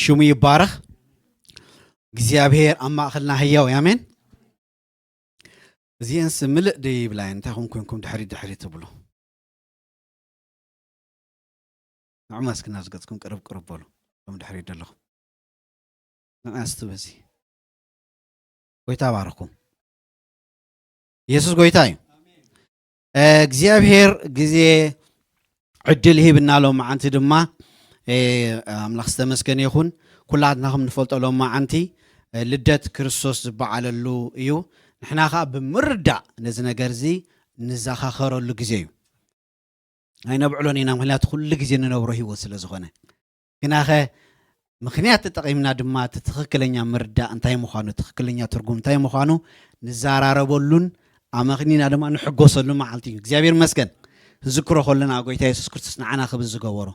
ሽሙ ይባረኽ። እግዚኣብሔር ኣብ ማእኸልና ህያው እዩ። ኣሜን። እዚአንስ ምልእ ዶ ይብላ እየን? እንታይ ኹም ኮንኩም ድሕሪት ድሕሪት ትብሉ? ንዑ እስኪ ናብ ዝገጽኩም ቅርብ ቅርብ በሉ። እቶም ድሕሪት ዘለኹም ንዑ እስቲ በዚ። ጎይታ ባርኩም። ኢየሱስ ጎይታ እዩ። እግዚኣብሔር ግዜ ዕድል ሂብና ሎማዓንቲ ድማ ኣምላኽ ዝተመስገነ ይኹን። ኩላትና ከም ንፈልጦ ሎማዓንቲ ልደት ክርስቶስ ዝበዓለሉ እዩ። ንሕና ኸዓ ብምርዳእ ነዚ ነገር እዚ ንዘኻኸረሉ ግዜ እዩ። ኣይነብዕሎን ኢና፣ ምክንያቱ ኩሉ ግዜ ንነብሮ ህይወት ስለ ዝኾነ። ግናኸ ምክንያት ተጠቒምና ድማ እቲ ትኽክለኛ ምርዳእ እንታይ ምዃኑ፣ ትኽክለኛ ትርጉም እንታይ ምዃኑ ንዘራረበሉን ኣመኽኒና ድማ ንሕጎሰሉ መዓልቲ እዩ። እግዚኣብሔር ይመስገን። ክንዝክሮ ከለና ጎይታ የሱስ ክርስቶስ ንዓና ክብል ዝገበሮ፣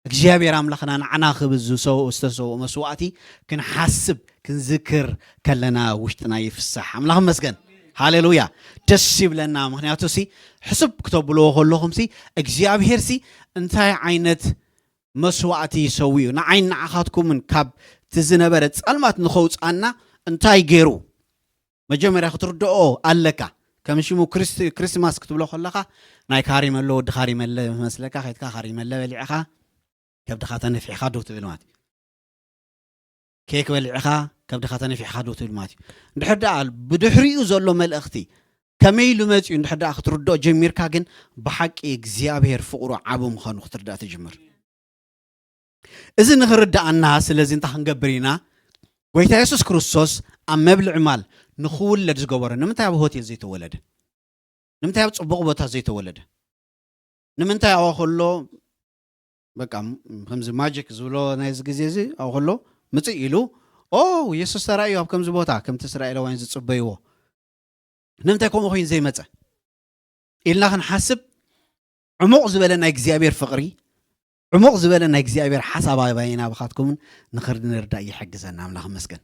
እግዚኣብሔር ኣምላኽና ንዓና ክብል ዝሰው-፣ ዝተሰውኦ መስዋዕቲ ክንሓስብ ክንዝክር ከለና ውሽጥና ይፍሳሕ። ኣምላኽ ይመስገን። ሃሌሉያ። ደስ ይብለና። ምክንያቱ ሲ ሕስብ ክተብልዎ ከለኹም ሲ እግዚኣብሔር ሲ እንታይ ዓይነት መስዋዕቲ ይሰውዩ ንዓይን ንዓኻትኩምን ካብ እቲ ዝነበረ ጸልማት ንኸውጻና እንታይ ገይሩ? መጀመርያ ክትርድኦ ኣለካ። ከም ሽሙ ክርስ-፣ ክርስማስ ክትብሎ ከለኻ ናይ ካሪመሎ ወዲ ካሪመለ መስለካ ከይድካ ካሪመለ በሊዕኻ ከብድኻ ተነፊሕኻ ዶ ትብል ማለት እዩ። ኬክ በሊዕኻ ከብድኻ ተነፊሕኻ ዶ ትብል ማለት እዩ። እንድሕር ደኣ ብድሕሪኡ ዘሎ መልእኽቲ ከመይ ኢሉ መጺኡ እንድሕር ደኣ ክትርድኦ ጀሚርካ ግን ብሓቂ እግዚኣብሔር ፍቕሩ ዓቢ ምዃኑ ክትርዳእ ትጅምር። እዚ ንኽርድኣና ስለዚ እንታይ ክንገብር ኢና? ጎይታ የሱስ ክርስቶስ ኣብ መብልዒ ማል ንኽውለድ ዝገበሮ ንምንታይ ኣብ ሆቴል ዘይተወለደ? ንምንታይ ኣብ ጽቡቕ ቦታ ዘይተወለደ? ንምንታይ ኣብኡ ከሎ በቃ ከምዚ ማጂክ ዝብሎ ናይዚ ግዜ እዚ ኣብኡ ከሎ ምጽእ ኢሉ ኦ የሱስ ተራእዩ ኣብ ከምዚ ቦታ ከምቲ እስራኤላውያን ዝጽበይዎ ንምንታይ ከምኡ ኮይኑ ዘይመጸ ኢልና ክንሓስብ ዕሙቕ ዝበለ ናይ እግዚኣብሔር ፍቕሪ ዕሙቕ ዝበለ ናይ እግዚኣብሔር ሓሳብ ኣባይና ብኻትኩምን ንኽርድንርዳእ ይሕግዘና። ኣምላኽ ይመስገን።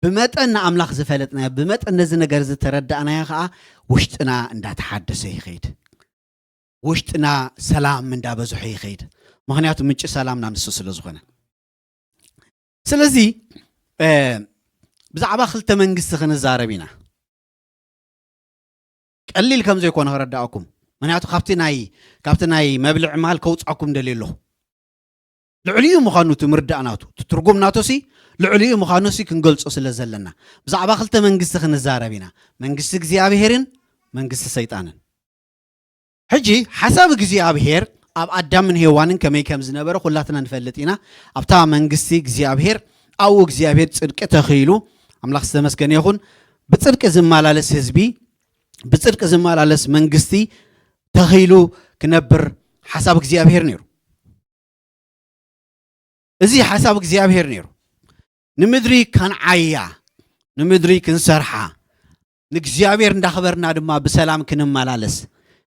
ብመጠን ንኣምላኽ ዝፈለጥናዮ ብመጠን ነዚ ነገር ዝተረዳእናዮ ከዓ ውሽጥና እንዳተሓደሰ ይኸይድ። ውሽጥና ሰላም እንዳበዝሖ ይኸይድ። ምኽንያቱ ምንጪ ሰላምና ንሱ ስለ ዝኾነ። ስለዚ ብዛዕባ ክልተ መንግስቲ ክንዛረብ ኢና። ቀሊል ከም ዘይኮነ ክረዳእኩም። ምክንያቱ ካብቲ ናይ ካብቲ ናይ መብልዒ ማል ከውፃኩም ደልየ ኣለኹ። ልዕሊኡ ምዃኑ እቲ ምርዳእ ናቱ እቲ ትርጉም ናቱ ሲ ልዕሊኡ ምዃኑ ሲ ክንገልጾ ስለ ዘለና ብዛዕባ ክልተ መንግስቲ ክንዛረብ ኢና። መንግስቲ እግዚኣብሄርን መንግስቲ ሰይጣንን። ሕጂ ሓሳብ እግዚኣብሄር ኣብ ኣዳምን ሄዋንን ከመይ ከም ዝነበረ ኩላትና ንፈልጥ ኢና። ኣብታ መንግስቲ እግዚኣብሄር ኣብኡ እግዚኣብሄር ጽድቂ ተኽኢሉ ኣምላኽ ዝተመስገነ ይኹን። ብጽድቂ ዝመላለስ ህዝቢ ብጽድቂ ዝመላለስ መንግስቲ ተኽኢሉ ክነብር ሓሳብ እግዚኣብሄር ነይሩ። እዚ ሓሳብ እግዚኣብሄር ነይሩ። ንምድሪ ከንዓያ፣ ንምድሪ ክንሰርሓ፣ ንእግዚኣብሔር እንዳኽበርና ድማ ብሰላም ክንመላለስ፣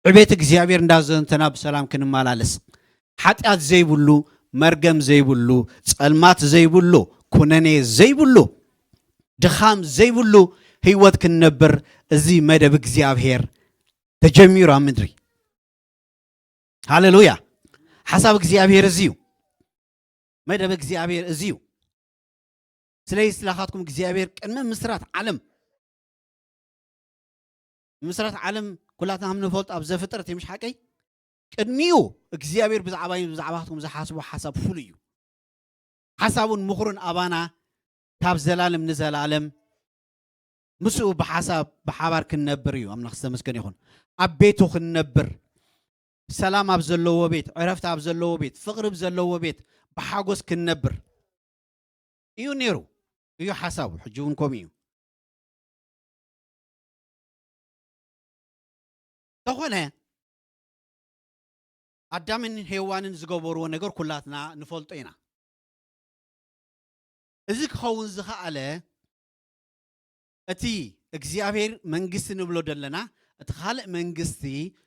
ዕቤት እግዚኣብሔር እንዳዘንተና ብሰላም ክንመላለስ፣ ሓጢኣት ዘይብሉ፣ መርገም ዘይብሉ፣ ጸልማት ዘይብሉ፣ ኩነኔ ዘይብሉ፣ ድኻም ዘይብሉ ህይወት ክንነብር እዚ መደብ እግዚኣብሔር ተጀሚሩ ኣብ ምድሪ። ሃሌሉያ። ሓሳብ እግዚኣብሔር እዚ እዩ። መደብ እግዚኣብሔር እዚ እዩ። ስለዚ ስላኻትኩም እግዚኣብሔር ቅድሚ ምስራት ዓለም ምስራት ዓለም ኩላትና ከም ንፈልጥ ኣብ ዘፍጥረት እዩ ምሽ ሓቀይ ቅድሚኡ እግዚኣብሔር ብዛዕባ ብዛዕባትኩም ዝሓስቦ ሓሳብ ፍሉይ እዩ። ሓሳቡን ምኽሩን ኣባና ካብ ዘላለም ንዘላለም ምስኡ ብሓሳብ ብሓባር ክንነብር እዩ። ኣምላኽ ዝተመስገን ይኹን። ኣብ ቤቱ ክንነብር ሰላም ኣብ ዘለዎ ቤት ዕረፍቲ ኣብ ዘለዎ ቤት ፍቕሪ ኣብ ዘለዎ ቤት ብሓጎስ ክንነብር እዩ ነይሩ እዩ ሓሳቡ። ሕጂ እውን ከምኡ እዩ። ተኾነ ኣዳምን ሄዋንን ዝገበርዎ ነገር ኩላትና ንፈልጦ ኢና። እዚ ክኸውን ዝኸኣለ እቲ እግዚኣብሔር መንግስቲ ንብሎ ዘለና እቲ ካልእ መንግስቲ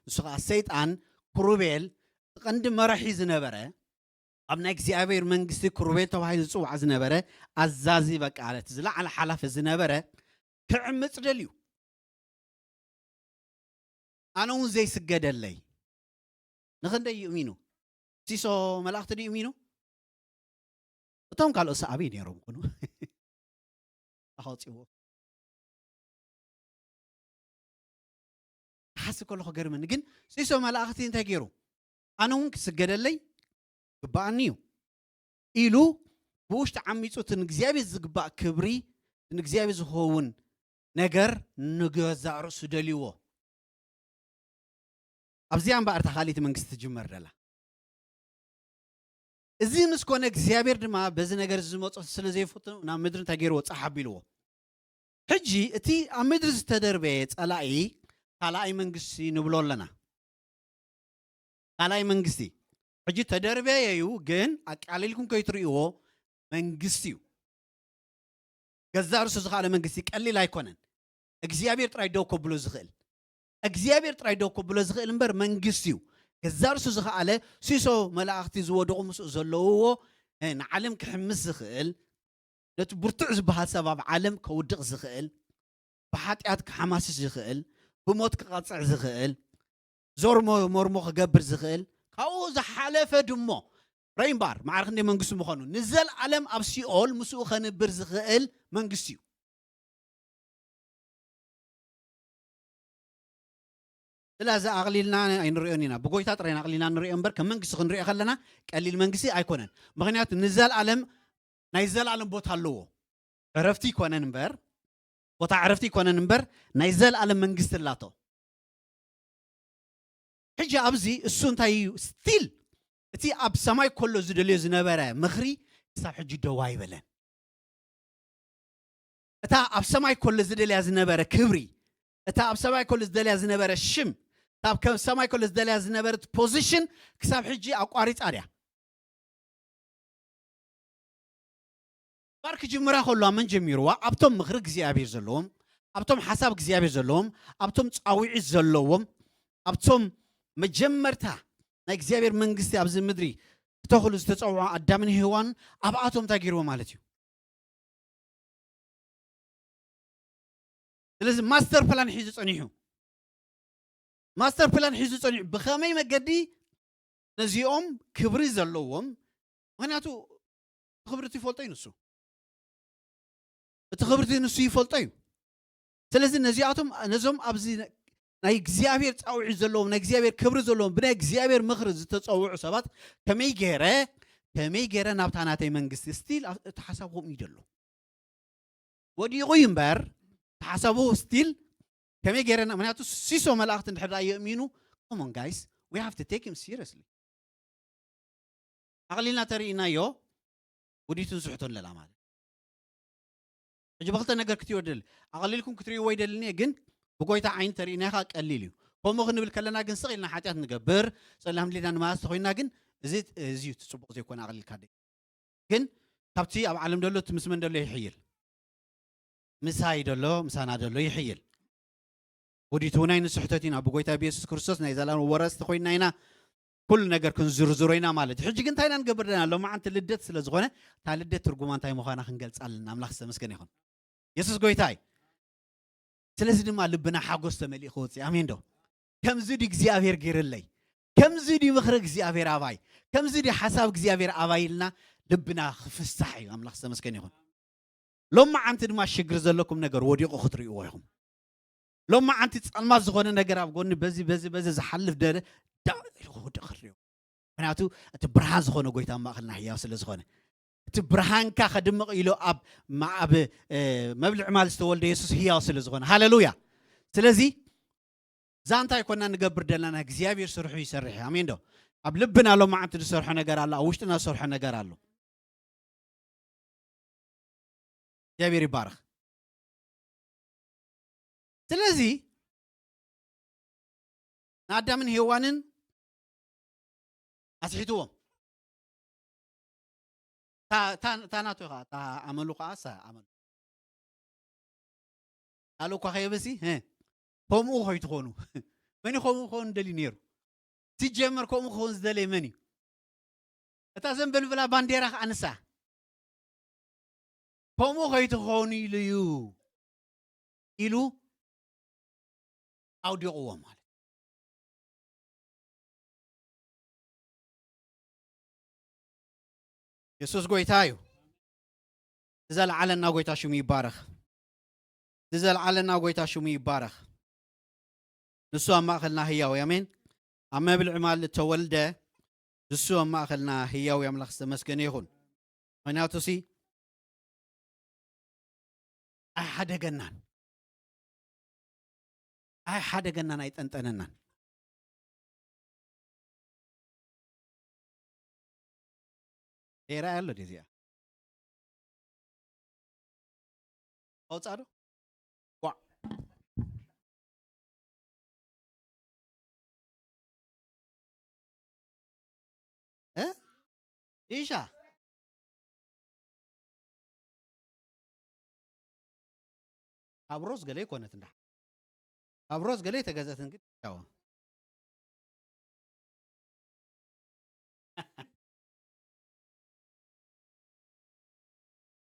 ንሱ ከዓ ሰይጣን ክሩቤል እቲ ቀንዲ መራሒ ዝነበረ ኣብ ናይ እግዚኣብሔር መንግስቲ ክሩቤል ተባሂሉ ዝፅዋዕ ዝነበረ ኣዛዚ በቃ እቲ ዝለዓለ ሓላፊ ዝነበረ ክዕምፅ ደልዩ ኣነ እውን ዘይስገደለይ ንኽንደይ እዩ እሚኑ ሲሶ መላእኽቲ ድዩ እሚኑ እቶም ካልኦት ኣበይ ነይሮም ይኾኑ? ኣኸውፅዎ። ክሓስብ ከለኹ ገርመኒ። ግን ሲሶ መላእኽቲ እንታይ ገይሩ? ኣነ እውን ክስገደለይ ግባኣኒ እዩ ኢሉ ብውሽጢ ዓሚፁ እቲ ንእግዚኣብሔር ዝግባእ ክብሪ፣ እቲ ንእግዚኣብሔር ዝኸውን ነገር ንገዛእ ርእሱ ደልይዎ። ኣብዚኣ እምበኣር እታ ካልኣይቲ መንግስቲ ትጅመር ደላ። እዚ ምስ ኮነ እግዚኣብሔር ድማ በዚ ነገር እዚ ዝመጾ ስለ ዘይፈቱ ናብ ምድሪ እንታይ ገይርዎ? ጻሕ ኣቢልዎ። ሕጂ እቲ ኣብ ምድሪ ዝተደርበየ ጸላኢ ካልኣይ መንግስቲ ንብሎ ኣለና። ካልኣይ መንግስቲ ሕጂ ተደርበየ እዩ፣ ግን ኣቃሊልኩም ከይትርእይዎ መንግስቲ እዩ። ገዛእ ርእሱ ዝኸኣለ መንግስቲ ቀሊል ኣይኮነን። እግዚኣብሔር ጥራይ ደው ከብሎ ዝኽእል እግዚኣብሔር ጥራይ ደው ከብሎ ዝኽእል እምበር መንግስቲ እዩ። ገዛእ ርእሱ ዝኸኣለ ሲሶ መላእኽቲ ዝወደቑ ምስኡ ዘለውዎ እ፣ ንዓለም ክሕምስ ዝኽእል ነቲ ብርቱዕ ዝበሃል ሰብ ኣብ ዓለም ከውድቕ ዝኽእል ብሓጢኣት ክሓማስስ ዝኽእል ብሞት ክቐፅዕ ዝኽእል ዞር ሞርሞ ክገብር ዝኽእል ካብኡ ዝሓለፈ ድሞ ረይምባር ማዕረ ክንደይ መንግስቲ ምዃኑ ንዘለኣለም ኣብ ሲኦል ምስኡ ከንብር ዝኽእል መንግስቲ እዩ። ስለዚ ኣቕሊልና ኣይንሪኦን ኢና። ብጎይታ ጥራይ ኣቕሊልና ንሪኦ እምበር ከም መንግስቲ ክንሪኦ ከለና ቀሊል መንግስቲ ኣይኮነን። ምኽንያቱ ንዘለኣለም ናይ ዘላለም ቦታ ኣለዎ። ዕረፍቲ ይኮነን እምበር ቦታ ዕረፍቲ ይኮነን እምበር ናይ ዘላለም መንግስቲ ኣላቶ። ሕጂ ኣብዚ እሱ እንታይ እዩ ስቲል እቲ ኣብ ሰማይ ከሎ ዝደልዮ ዝነበረ ምኽሪ ክሳብ ሕጂ ደው ኣይበለን። እታ ኣብ ሰማይ ከሎ ዝደልያ ዝነበረ ክብሪ እታ ኣብ ሰማይ ከሎ ዝደልያ ዝነበረ ሽም እታ ኣብ ከ- ሰማይ ከሎ ዝደልያ ዝነበረት ፖዚሽን ክሳብ ሕጂ ኣቋሪፃ ድያ? ባር ክጅምራ ከሎ መን ጀሚርዋ? ኣብቶም ምኽሪ እግዚኣብሔር ዘለዎም ኣብቶም ሓሳብ እግዚኣብሔር ዘለዎም ኣብቶም ፃውዒት ዘለዎም ኣብቶም መጀመርታ ናይ እግዚኣብሔር መንግስቲ ኣብዚ ምድሪ ክተኽሉ ዝተፀውዑ ኣዳምን ሄዋን ኣብኣቶም እንታይ ገይርዎ ማለት እዩ? ስለዚ ማስተር ፕላን ሒዙ ፀኒሑ ማስተር ፕላን ሒዙ ፀኒሑ ብኸመይ መገዲ ነዚኦም ክብሪ ዘለዎም ምክንያቱ ክብርቲ ይፈልጦ እዩ ንሱ እቲ ክብርቲ ንሱ ይፈልጦ እዩ። ስለዚ ነዚኣቶም ነዞም ኣብዚ ናይ እግዚኣብሔር ፃውዒት ዘለዎም ናይ እግዚኣብሔር ክብሪ ዘለዎም ብናይ እግዚኣብሔር ምኽሪ ዝተፀውዑ ሰባት ከመይ ገይረ ከመይ ገይረ ናብታ ናተይ መንግስቲ ስቲል እቲ ሓሳብ ከምኡ እዩ ዘሎ ወዲቑ እዩ እምበር ሓሳቡ ስቲል ከመይ ገይረና ምክንያቱ ሲሶ መላእክቲ እንድሕር የእሚኑ come on guys we have to take him seriously ኣቕሊልና ተርእናዮ ውዲቱ ዝስሕቶ ኣለላ ማለት ሕጂ ብክልተ ነገር ክትዮ ደል ኣቐሊልኩም ክትርእይዎ ይደልን እየ ግን ብጎይታ ዓይኒ ተርእናኻ ቀሊል እዩ ከምኡ ክንብል ከለና ግን ስቕ ኢልና ሓጢኣት ንገብር ጸላም ሌና ንመሃዝ ተኮይና ግን እዚ እዚ እዩ እቲ ጽቡቕ ዘይኮነ ኣቐሊልካ ደ ግን ካብቲ ኣብ ዓለም ደሎ እቲ ምስ መን ደሎ ይሕይል ምሳይ ደሎ ምሳና ደሎ ይሕይል ውዲቱ እውን ኣይንስሕተት ኢና ብጎይታ ብየሱስ ክርስቶስ ናይ ዘላለም ወረስቲ ኮይና ኢና ኩሉ ነገር ክንዝርዝሮ ኢና ማለት እዩ ሕጂ ግን እንታይ ኢና ንገብር ደና ሎማዓንቲ ልደት ስለ ዝኾነ እታ ልደት ትርጉማ እንታይ ምዃና ክንገልፃ ኣለና ኣምላኽ ዝተመስገነ ይኹን የሱስ ጎይታ እዩ ስለዚ ድማ ልብና ሓጎስ ተመሊኡ ክወፅእ ኣሜን ዶ ከምዚ ድ እግዚኣብሔር ገይርለይ ከምዚ ድ ምኽሪ እግዚኣብሔር ኣባይ ከምዚ ድ ሓሳብ እግዚኣብሔር ኣባይ ኢልና ልብና ክፍሳሕ እዩ ኣምላኽ ዝተመስገነ ይኹን ሎማዓንቲ ድማ ሽግር ዘለኩም ነገር ወዲቑ ክትርእይዎ ኢኹም ሎማዓንቲ ጸልማት ዝኾነ ነገር ኣብ ጎኒ በዚ በዚ በዚ ዝሓልፍ ደለ ዳው ኢሉ ክወድቕ ክርእዮ ምክንያቱ እቲ ብርሃን ዝኾነ ጎይታ ኣብ ማእኸልና ህያው ስለ ዝኾነ እቲ ብርሃንካ ከድምቕ ኢሉ ኣብ ኣብ መብልዕ ማል ዝተወልደ የሱስ ህያው ስለ ዝኾነ ሃሌሉያ ስለዚ እዛ እንታይ ኮና ንገብር ደለና እግዚኣብሔር ስርሑ ይሰርሕ ኣሜን ዶ ኣብ ልብና ሎማዓንቲ ዝሰርሖ ነገር ኣሎ ኣብ ውሽጥና ዝሰርሖ ነገር ኣሎ እግዚኣብሔር ይባረኽ ስለዚ ንኣዳምን ሄዋንን ኣስሒትዎም ታናቱ ዓ ኣመሉ ከዓ ኣመሉ ካልእ እኳ ከየበሲ ከምኡ ከይትኾኑ መን ከምኡ ክኸውን ደልዩ ነይሩ ሲጀመር ከምኡ ክኸውን ዝደለየ መን እዩ እታ ዘንበልብላ ባንዴራ ከዓ ንሳ ከምኡ ከይትኾኑ ኢሉ እዩ ኢሉ ኣውዲቕዎ ማለት የሱስ ጎይታ እዩ ንዘለዓለና ጎይታ ሽሙ ይባረኽ። ንዘለዓለና ጎይታ ሽሙ ይባረኽ። ንሱ ኣብ ማእኸልና ህያው እዩ። ኣሜን። ኣብ መብልዒ ማል እተወልደ ንሱ ኣብ ማእኸልና ህያው እዩ። ኣምላኽ ዝተመስገነ ይኹን። ምኽንያቱ ሲ ኣይሓደገናን፣ ኣይሓደገናን፣ ኣይጠንጠነናን። ይርኣይ ኣሎ ድዩ እዚኣ? ኣውጻእ ዶ? ዋ። እ? ኢሻ። ካብ ሮዝ ገለ ይኮነት እንዳ። ካብ ሮዝ ገለ የተገዘትን ግን ያው።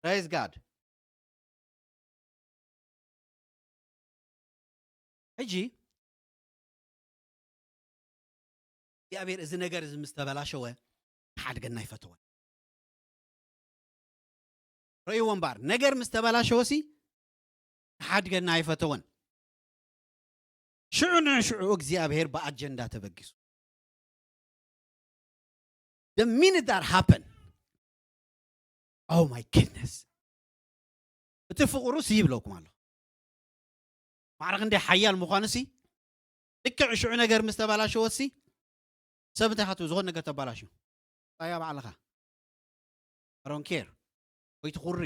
Praise God። ሕጂ እግዚኣብሔር እዚ ነገር እዚ ምስ ተበላሸወ ክሓድገና ኣይፈተወን። ረእይዎ እምበኣር፣ ነገር ምስ ተበላሸወ ሲ ክሓድገና ኣይፈተወን። ሽዑ ንሽዑ እግዚኣብሔር ብኣጀንዳ ተበጊሱ። The minute that happened, oh my goodness፣ እቲ ፍቕሩ ሲ ይብለኩም ኣሎ። ማዕረ ክንደይ ሓያል ምዃኑ ሲ ልክዕ ሽዑ ነገር ምስ ተበላሸወ ሲ ሰብ እንታይ ካትብሉ ዝኾነ ነገር ተበላሽዩ። ጣያ ባዕልኻ። I don't care። ወይ ትኹሪ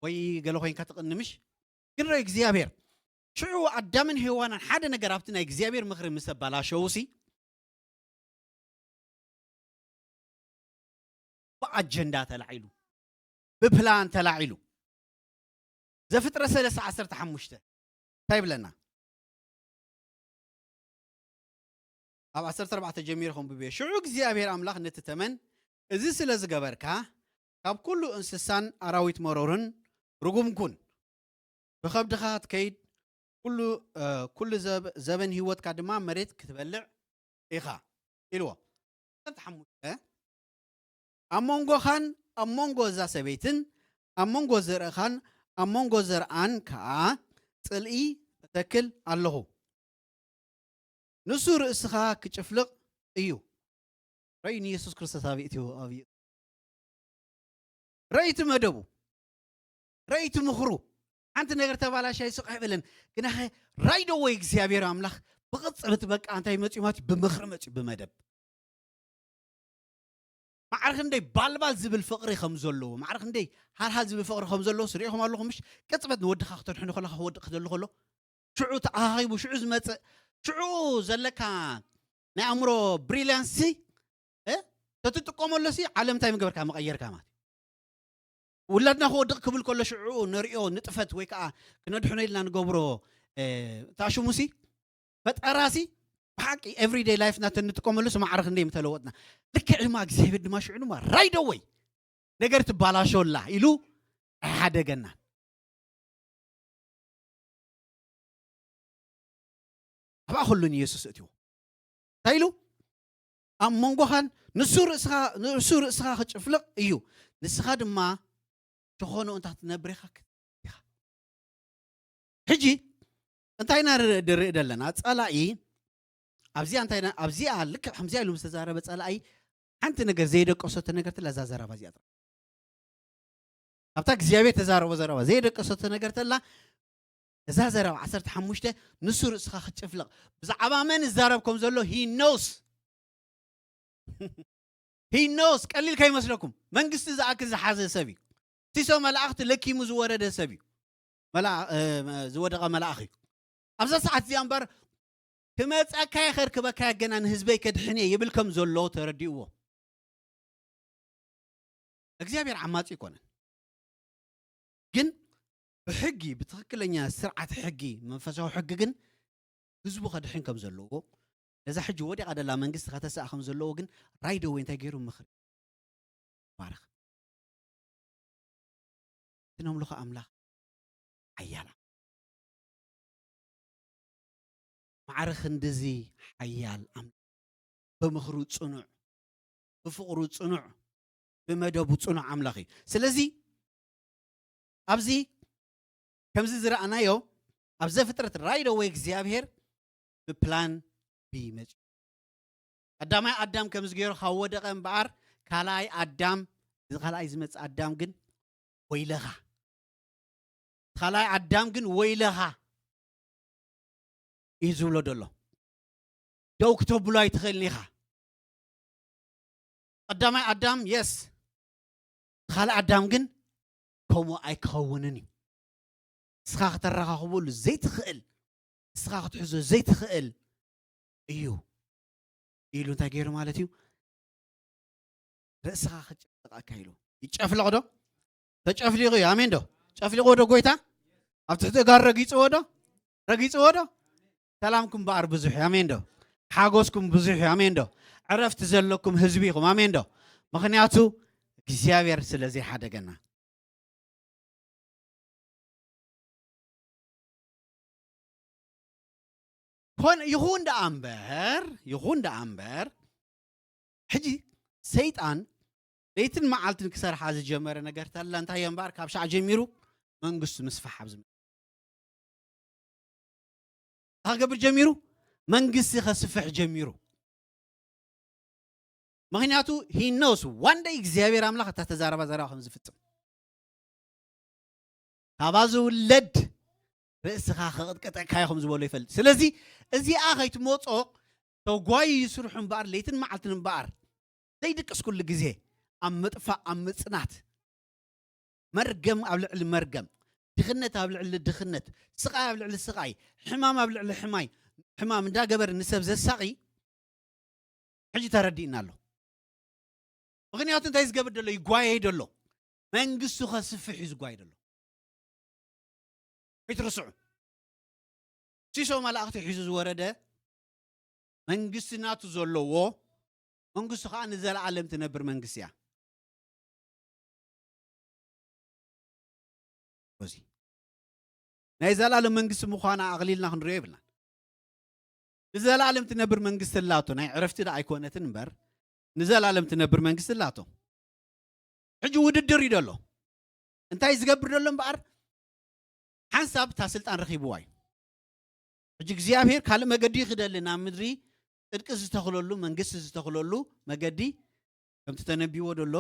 ወይ ገለ ኮይንካ ትቕንምሽ። ግን ረ እግዚኣብሔር ሽዑ ኣዳምን ሄዋናን ሓደ ነገር ኣብቲ ናይ እግዚኣብሔር ምኽሪ ምስ ተበላሸው ሲ ብኣጀንዳ ተላዒሉ፣ ብፕላን ተላዒሉ። ዘፍጥረት ሰለስተ ዓሰርተ ሓሙሽተ እንታይ ይብለና? ኣብ ዓሰርተ ኣርባዕተ ጀሚረ ከንብብ እየ። ሽዑ እግዚኣብሔር ኣምላኽ ነቲ ተመን፣ "እዚ ስለ ዝገበርካ፣ ካብ ኩሉ እንስሳን ኣራዊት መሮርን ርጉም ኩን። ብኸብድኻ ትከይድ፣ ኩሉ፣ እ፣ ኩሉ ዘበ-፣ ዘበን ህይወትካ ድማ መሬት ክትበልዕ ኢኻ" ኢልዎ። ዓሰርተ ሓሙሽተ፣ ኣብ መንጎኻን ኣብ መንጎ እዛ ሰበይትን ኣብ መንጎ ዘርእኻን ኣብ መንጎ ዘርኣን ከኣ ጽልኢ እተክል ኣለኹ። ንሱ ርእስኻ ክጭፍልቕ እዩ። ረእዩ ንየሱስ ክርስቶስ ኣብ ይእትዎ፣ ኣብ ይእትዎ። ረእዩ እቲ መደቡ፣ ረእዩ እቲ ምኽሩ። ሓንቲ ነገር ተባላሻይ ስቕ ኣይበለን። ግናኸ ራይዶ ወይ እግዚኣብሔር ኣምላኽ ብቕጽበት በቃ እንታይ መጽዩ ማለት እዩ? ብምኽሪ መጽዩ፣ ብመደብ። ማዕረ ክንደይ ባልባል ዝብል ፍቕሪ ከም ዘለዎ፣ ማዕረ ክንደይ ሃልሃል ዝብል ፍቕሪ ከም ዘለዎ ስሪእኹም ኣለኹም። ምሽ ቅጽበት ንወድኻ ክተድሕኑ ከለኻ፣ ክወድቕ ክደሊ ከሎ፣ ሽዑ ተኣኻኺቡ፣ ሽዑ ዝመጽእ፣ ሽዑ ዘለካ ናይ ኣእምሮ ብሪልያንሲ፣ እ? ተትጥቀመሎሲ፣ ዓለም እንታይ ምገበርካ? መቐየርካ ማለት እዩ። ውላድና ክወድቕ ክብል ከሎ፣ ሽዑ ንሪኦ ንጥፈት ወይ ከዓ ክነድሕኖ ኢልና ንገብሮ፣ እ፣ ታሽሙሲ፣ ፈጠራሲ፣ ብሓቂ ኤቭሪደይ ላይፍና ተንጥቀመሉ ስማዕረ ክንደይ ምተለወጥና። ልክዕ ድማ እግዚኣብሔር ድማ ሽዑ ድማ ራይዶ ወይ ነገር ትባላሾላ ኢሉ ኣይሓደገናን። ኣብኣ ከሎ ንየሱስ እትዎ እንታይ ኢሉ? ኣብ መንጎኻን ንሱ ርእስኻ፣ ንሱ ርእስኻ ክጭፍልቕ እዩ፣ ንስኻ ድማ ሸኾኑ እንታ ትነብር ኢኻ። ሕጂ እንታይ ኢና ንርኢ፣ ንርኢ ዘለና? ጸላኢ ኣብዚኣ እንታይ ኢና፣ ኣብዚኣ ልክዕ ከምዚኣ ኢሉ ምስ ተዛረበ ጸላኢ ሓንቲ ነገር ዘይደቀሰቶ ነገር ትላ እዛ ዘረባ እዚኣ ጥራሕ። ኣብታ እግዚኣብሔር ተዛረቦ ዘረባ ዘይደቀሰቶ ነገር ተላ እዛ ዘረባ ዓሰርተ ሓሙሽተ ንሱ ርእስኻ ክትጭፍልቕ ብዛዕባ መን ይዛረብ ከም ዘሎ he knows። He knows። ቀሊል ከይመስለኩም። መንግስቲ ዝኣክል ዝሓዘ ሰብ እዩ። ሲሶ መላእኽቲ ለኪሙ ዝወረደ ሰብ እዩ። መላ-፣ እ፣ ዝወደቐ መልኣኽ እዩ። ኣብዛ ሰዓት እዚኣ እምበር ክመጸካ እየ፣ ከርክበካ እየ፣ ገና ንህዝበይ ከድሕን እየ ይብል ከም ዘሎ ተረዲእዎ። እግዚኣብሔር ዓማጺ ኣይኮነን። ግን ብሕጊ፣ ብትኽክለኛ ስርዓት ሕጊ፣ መንፈሳዊ ሕጊ ግን ህዝቡ ከድሕን ከም ዘለዎ፣ ነዛ ሕጂ ወዲቓ ደላ መንግስቲ ከተስኣ ከም ዘለዎ ግን ራይደ ወይ እንታይ ገይሩ ምኽሪ ባርኽ። እቲ ነምልኾ ኣምላኽ ሓያል ኣምላኽ። ማዕረ ክንድዚ ሓያል ኣምላኽ፣ ብምኽሩ ጽኑዕ፣ ብፍቕሩ ጽኑዕ፣ ብመደቡ ጽኑዕ ኣምላኽ እዩ። ስለዚ ኣብዚ ከምዚ ዝረኣናዮ ኣብ ዘፍጥረት right away እግዚኣብሔር ብፕላን ቢ መፂኡ። ቀዳማይ ኣዳም ከምዚ ገይሩ ካብ ወደቐ እምበኣር ካልኣይ ኣዳም፣ እዚ ካልኣይ ዝመፅእ ኣዳም ግን ወይለኻ፣ ካልኣይ ኣዳም ግን ወይለኻ እዩ ዝብሎ ዘሎ። ደው ክተብሎ ኣይትኽእልን ኢኻ። ቀዳማይ ኣዳም የስ፣ ካልእ ኣዳም ግን ከምኡ ኣይክኸውንን እዩ። ንስኻ ከተረኻኽበሉ ዘይትኽእል፣ ንስኻ ክትሕዞ ዘይትኽእል እዩ ኢሉ እንታይ ገይሩ ማለት እዩ? ርእስኻ ክጨፍልቐካ ኢሉ። ይጨፍልቕ ዶ? ተጨፍሊቑ እዩ። ኣሜን ዶ? ጨፍሊቑ ዶ ጎይታ? ኣብ ትሕቲ ጋር ረጊጽዎ ዶ? ረጊጽዎ ዶ? ሰላምኩም በኣር ብዙሕ እዩ። ኣሜን ዶ? ሓጎስኩም ብዙሕ እዩ። ኣሜን ዶ? ዕረፍቲ ዘለኩም ህዝቢ ኢኹም። ኣሜን ዶ? ምኽንያቱ እግዚኣብሔር ስለ ዘይሓደገና። ኮን ይኹን ደኣ እምበር፣ ይኹን ደኣ እምበር፣ ሕጂ ሰይጣን ለይትን መዓልትን ክሰርሓ ዝጀመረ ነገር ተላ እንታይ እዮ እምበኣር፣ ካብ ሻዕ ጀሚሩ መንግስቱ ምስፋሕ ኣብ ዝመ-፣ እንታይ ክገብር ጀሚሩ? መንግስቲ ከስፍሕ ጀሚሩ። ምኽንያቱ he knows one day እግዚኣብሔር ኣምላኽ እታ ተዛረባ ዘረባ ከም ዝፍጽም። ካብኣ ዝውለድ ርእስኻ ክቕጥቀጠካ እዩ ከም ዝበሎ ይፈልጥ። ስለዚ እዚኣ ከይትመጾ ተጓዩ ይስርሑ እምበኣር፣ ለይትን መዓልትን እምበኣር፣ ዘይድቅስ ኩሉ ግዜ ኣብ ምጥፋእ፣ ኣብ ምጽናት፣ መርገም ኣብ ልዕሊ መርገም፣ ድኽነት ኣብ ልዕሊ ድኽነት፣ ስቓይ ኣብ ልዕሊ ስቓይ፣ ሕማም ኣብ ልዕሊ ሕማይ፣ ሕማም እንዳገበረ ንሰብ ዘሳቒ ሕጂ ተረዲእና ኣሎ። ምኽንያቱ እንታይ ዝገብር ዘሎ? ይጓየይ ዘሎ። መንግስቱ ከስፍሕ እዩ ዝጓየ ዘሎ። ኣይትርስዑ። ሲሶ መላእኽቲ ሒዙ ዝወረደ መንግስቲ ናቱ ዘለዎ፣ መንግስቱ ከዓ ንዘለኣለም ትነብር መንግስቲ እያ። እዚ ናይ ዘላለም መንግስቲ ምዃና ኣቕሊልና ክንሪኦ ይብልናን። ንዘላለም ትነብር መንግስቲ ኣላቶ። ናይ ዕረፍቲ ደኣ ኣይኮነትን እምበር፣ ንዘላለም ትነብር መንግስቲ ኣላቶ። ሕጂ ውድድር እዩ ደሎ። እንታይ ዝገብር ደሎ እምበኣር፣ ሓንሳብ እታ ስልጣን ረኺብዋ እዩ። ሕጂ እግዚኣብሔር ካልእ መገዲ ይኽደሊ፣ ናብ ምድሪ ጽድቂ ዝተኽለሉ፣ መንግስቲ ዝተኽለሉ መገዲ፣ ከምቲ ተነቢዎ ደሎ፣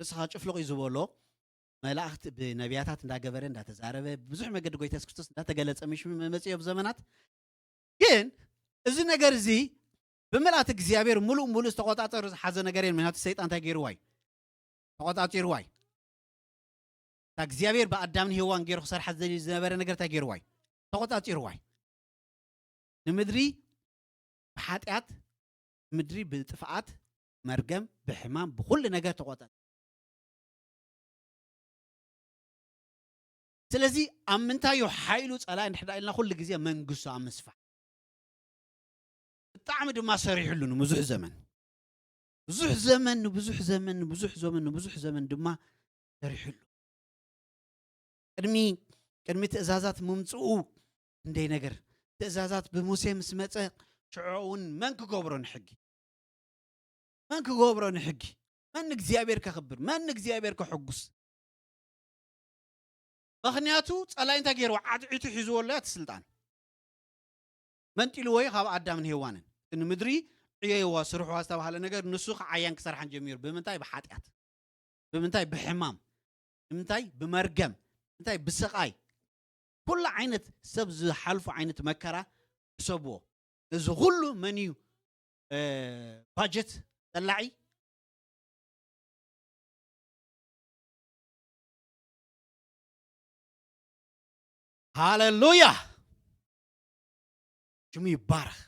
ርእስኻ ጭፍልቕ እዩ ዝበሎ፣ መላእኽቲ ብነቢያታት እንዳገበረ፣ እንዳተዛረበ፣ ብዙሕ መገዲ ጎይታ የሱስ ክርስቶስ እንዳተገለጸ ምሽ መመጽእ እዩ ኣብ ዘመናት። ግን እዚ ነገር እዚ ብምልኣት እግዚኣብሔር ምሉእ ምሉእ ዝተቆጻጸሩ ዝሓዘ ነገር የለን። ምክንያቱ ሰይጣን እንታይ ገይርዋ እዩ? ተቆጻጺርዋ እዩ። እታ እግዚኣብሔር ብኣዳምን ሄዋን ገይሩ ክሰርሓ ዝደልዩ ዝነበረ ነገር እንታይ ገይርዋ እዩ? ተቆጻጺርዋ እዩ። ንምድሪ ብሓጢኣት፣ ምድሪ ብጥፍኣት፣ መርገም፣ ብሕማም፣ ብኹሉ ነገር ተቆጻጺ። ስለዚ ኣብ ምንታይ እዩ ሓይሉ ጸላኢ እንድሕር ደኣ ኢልና ኩሉ ግዜ መንግስቱ ኣብ ምስፋሕ። ብጣዕሚ ድማ ሰሪሕሉ ንብዙሕ ዘመን። ብዙሕ ዘመን፣ ንብዙሕ ዘመን፣ ንብዙሕ ዘመን፣ ንብዙሕ ዘመን ድማ ሰሪሕሉ። ቅድሚ፣ ቅድሚ ትእዛዛት ምምጽኡ እንደይ ነገር። ትእዛዛት ብሙሴ ምስ መጸ ሽዑ እውን መን ክገብሮ ንሕጊ? መን ክገብሮ ንሕጊ? መን ንእግዚኣብሔር ከኽብር? መን ንእግዚኣብሔር ከሐጉስ? ምኽንያቱ ጸላኢ እንታይ ገይርዎ? ዓትዒቱ ሒዝዎ ኣሎ እቲ ስልጣን። መንጢልዎ እዩ ካብ ኣዳምን ሄዋንን። እቲ ንምድሪ ዕየይዋ፣ ስርሕዋ ዝተባህለ ነገር ንሱ ክዓያን ክሰርሓን ጀሚሩ። ብምንታይ? ብሓጢኣት። ብምንታይ? ብሕማም። ብምንታይ? ብመርገም። እንታይ? ብስቓይ። ኩሉ ዓይነት ሰብ ዝሓልፎ ዓይነት መከራ ሕሰብዎ። እዚ ኩሉ መን እዩ፣ እ፣ ባጀት በላዒ? ሃሌሉያ! ሽሙ ይባረኽ።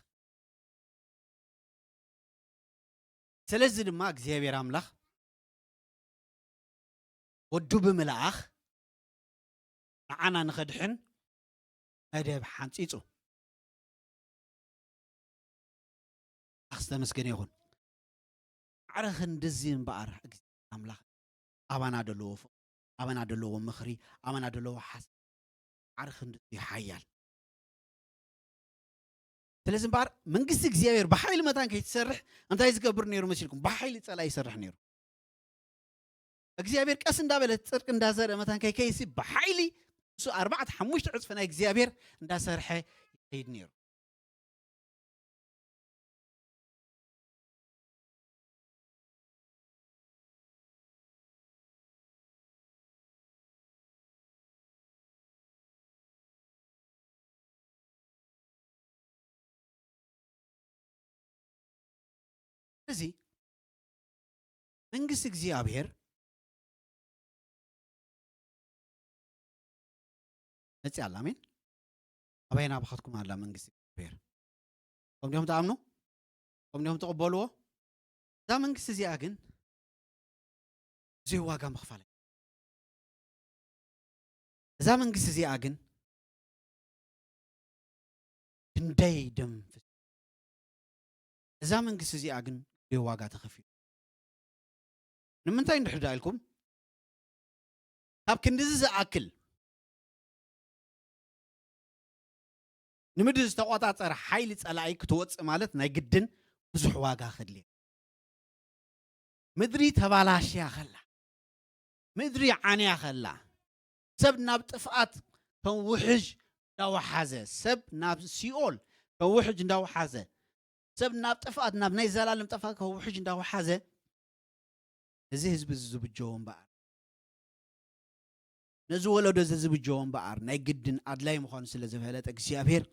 ስለዚ ድማ እግዚኣብሔር ኣምላኽ ወዱ ብምልኣኽ ንዓና ንኸድሕን መደብ ሓንጺጹ። ኣምላኽ ዝተመስገነ ይኹን። ማዕረ ክንድዚ እምበኣር እግዚኣብሔር ኣምላኽ ኣባና ደለዎ ፍቕሪ፣ ኣባና ደለዎ ምኽሪ፣ ኣባና ደለዎ ሓሳብ ማዕረ ክንድዚ ሓያል። ስለዚ እምበኣር መንግስቲ እግዚኣብሔር ብሓይሊ መታን ከይትሰርሕ እንታይ ዝገብር ነይሩ መሲልኩም? ብሓይሊ ጸላኢ ይሰርሕ ነይሩ። እግዚኣብሔር ቀስ እንዳበለ ጽድቂ እንዳዘርአ መታን ከይከይሲ ብሓይሊ እሱ ኣርባዕተ ሓሙሽተ ዕጽፊ ናይ እግዚኣብሔር እንዳሰርሐ ይኸይድ ነይሩ። እዚ መንግስቲ እግዚኣብሔር መፅያ ኣላ። ኣሜን። ኣበይ ናባኻትኩም ኣላ መንግስቲ እግዚኣብሔር? ከም ዲኹም ትኣምኑ? ከም ዲኹም ትቕበልዎ? እዛ መንግስቲ እዚኣ ግን ብዙሕ ዋጋ ምኽፋል። እዛ መንግስቲ እዚኣ ግን ክንደይ ደም ፍስ-፣ እዛ መንግስቲ እዚኣ ግን ክንደይ ዋጋ ተኸፊሉ። ንምንታይ እንድሕር ዳ ኢልኩም፣ ካብ ክንድዚ ዝኣክል ንምድሪ ዝተቆጻጸረ ሓይሊ ጸላኢ ክትወጽእ ማለት ናይ ግድን ብዙሕ ዋጋ ከድልየ። ምድሪ ተባላሽያ ከላ፣ ምድሪ ዓንያ ከላ፣ ሰብ ናብ ጥፍኣት ከም ውሕጅ እንዳወሓዘ፣ ሰብ ናብ ሲኦል ከም ውሕጅ እንዳወሓዘ፣ ሰብ ናብ ጥፍኣት፣ ናብ ናይ ዘላለም ጥፍኣት ከም ውሕጅ እንዳወሓዘ፣ እዚ ህዝቢ እዚ ዝብጀዎ እምበኣር፣ ነዚ ወለዶ እዚ ዝብጀዎ እምበኣር፣ ናይ ግድን ኣድላይ ምዃኑ ስለ ዝፈለጠ እግዚኣብሔር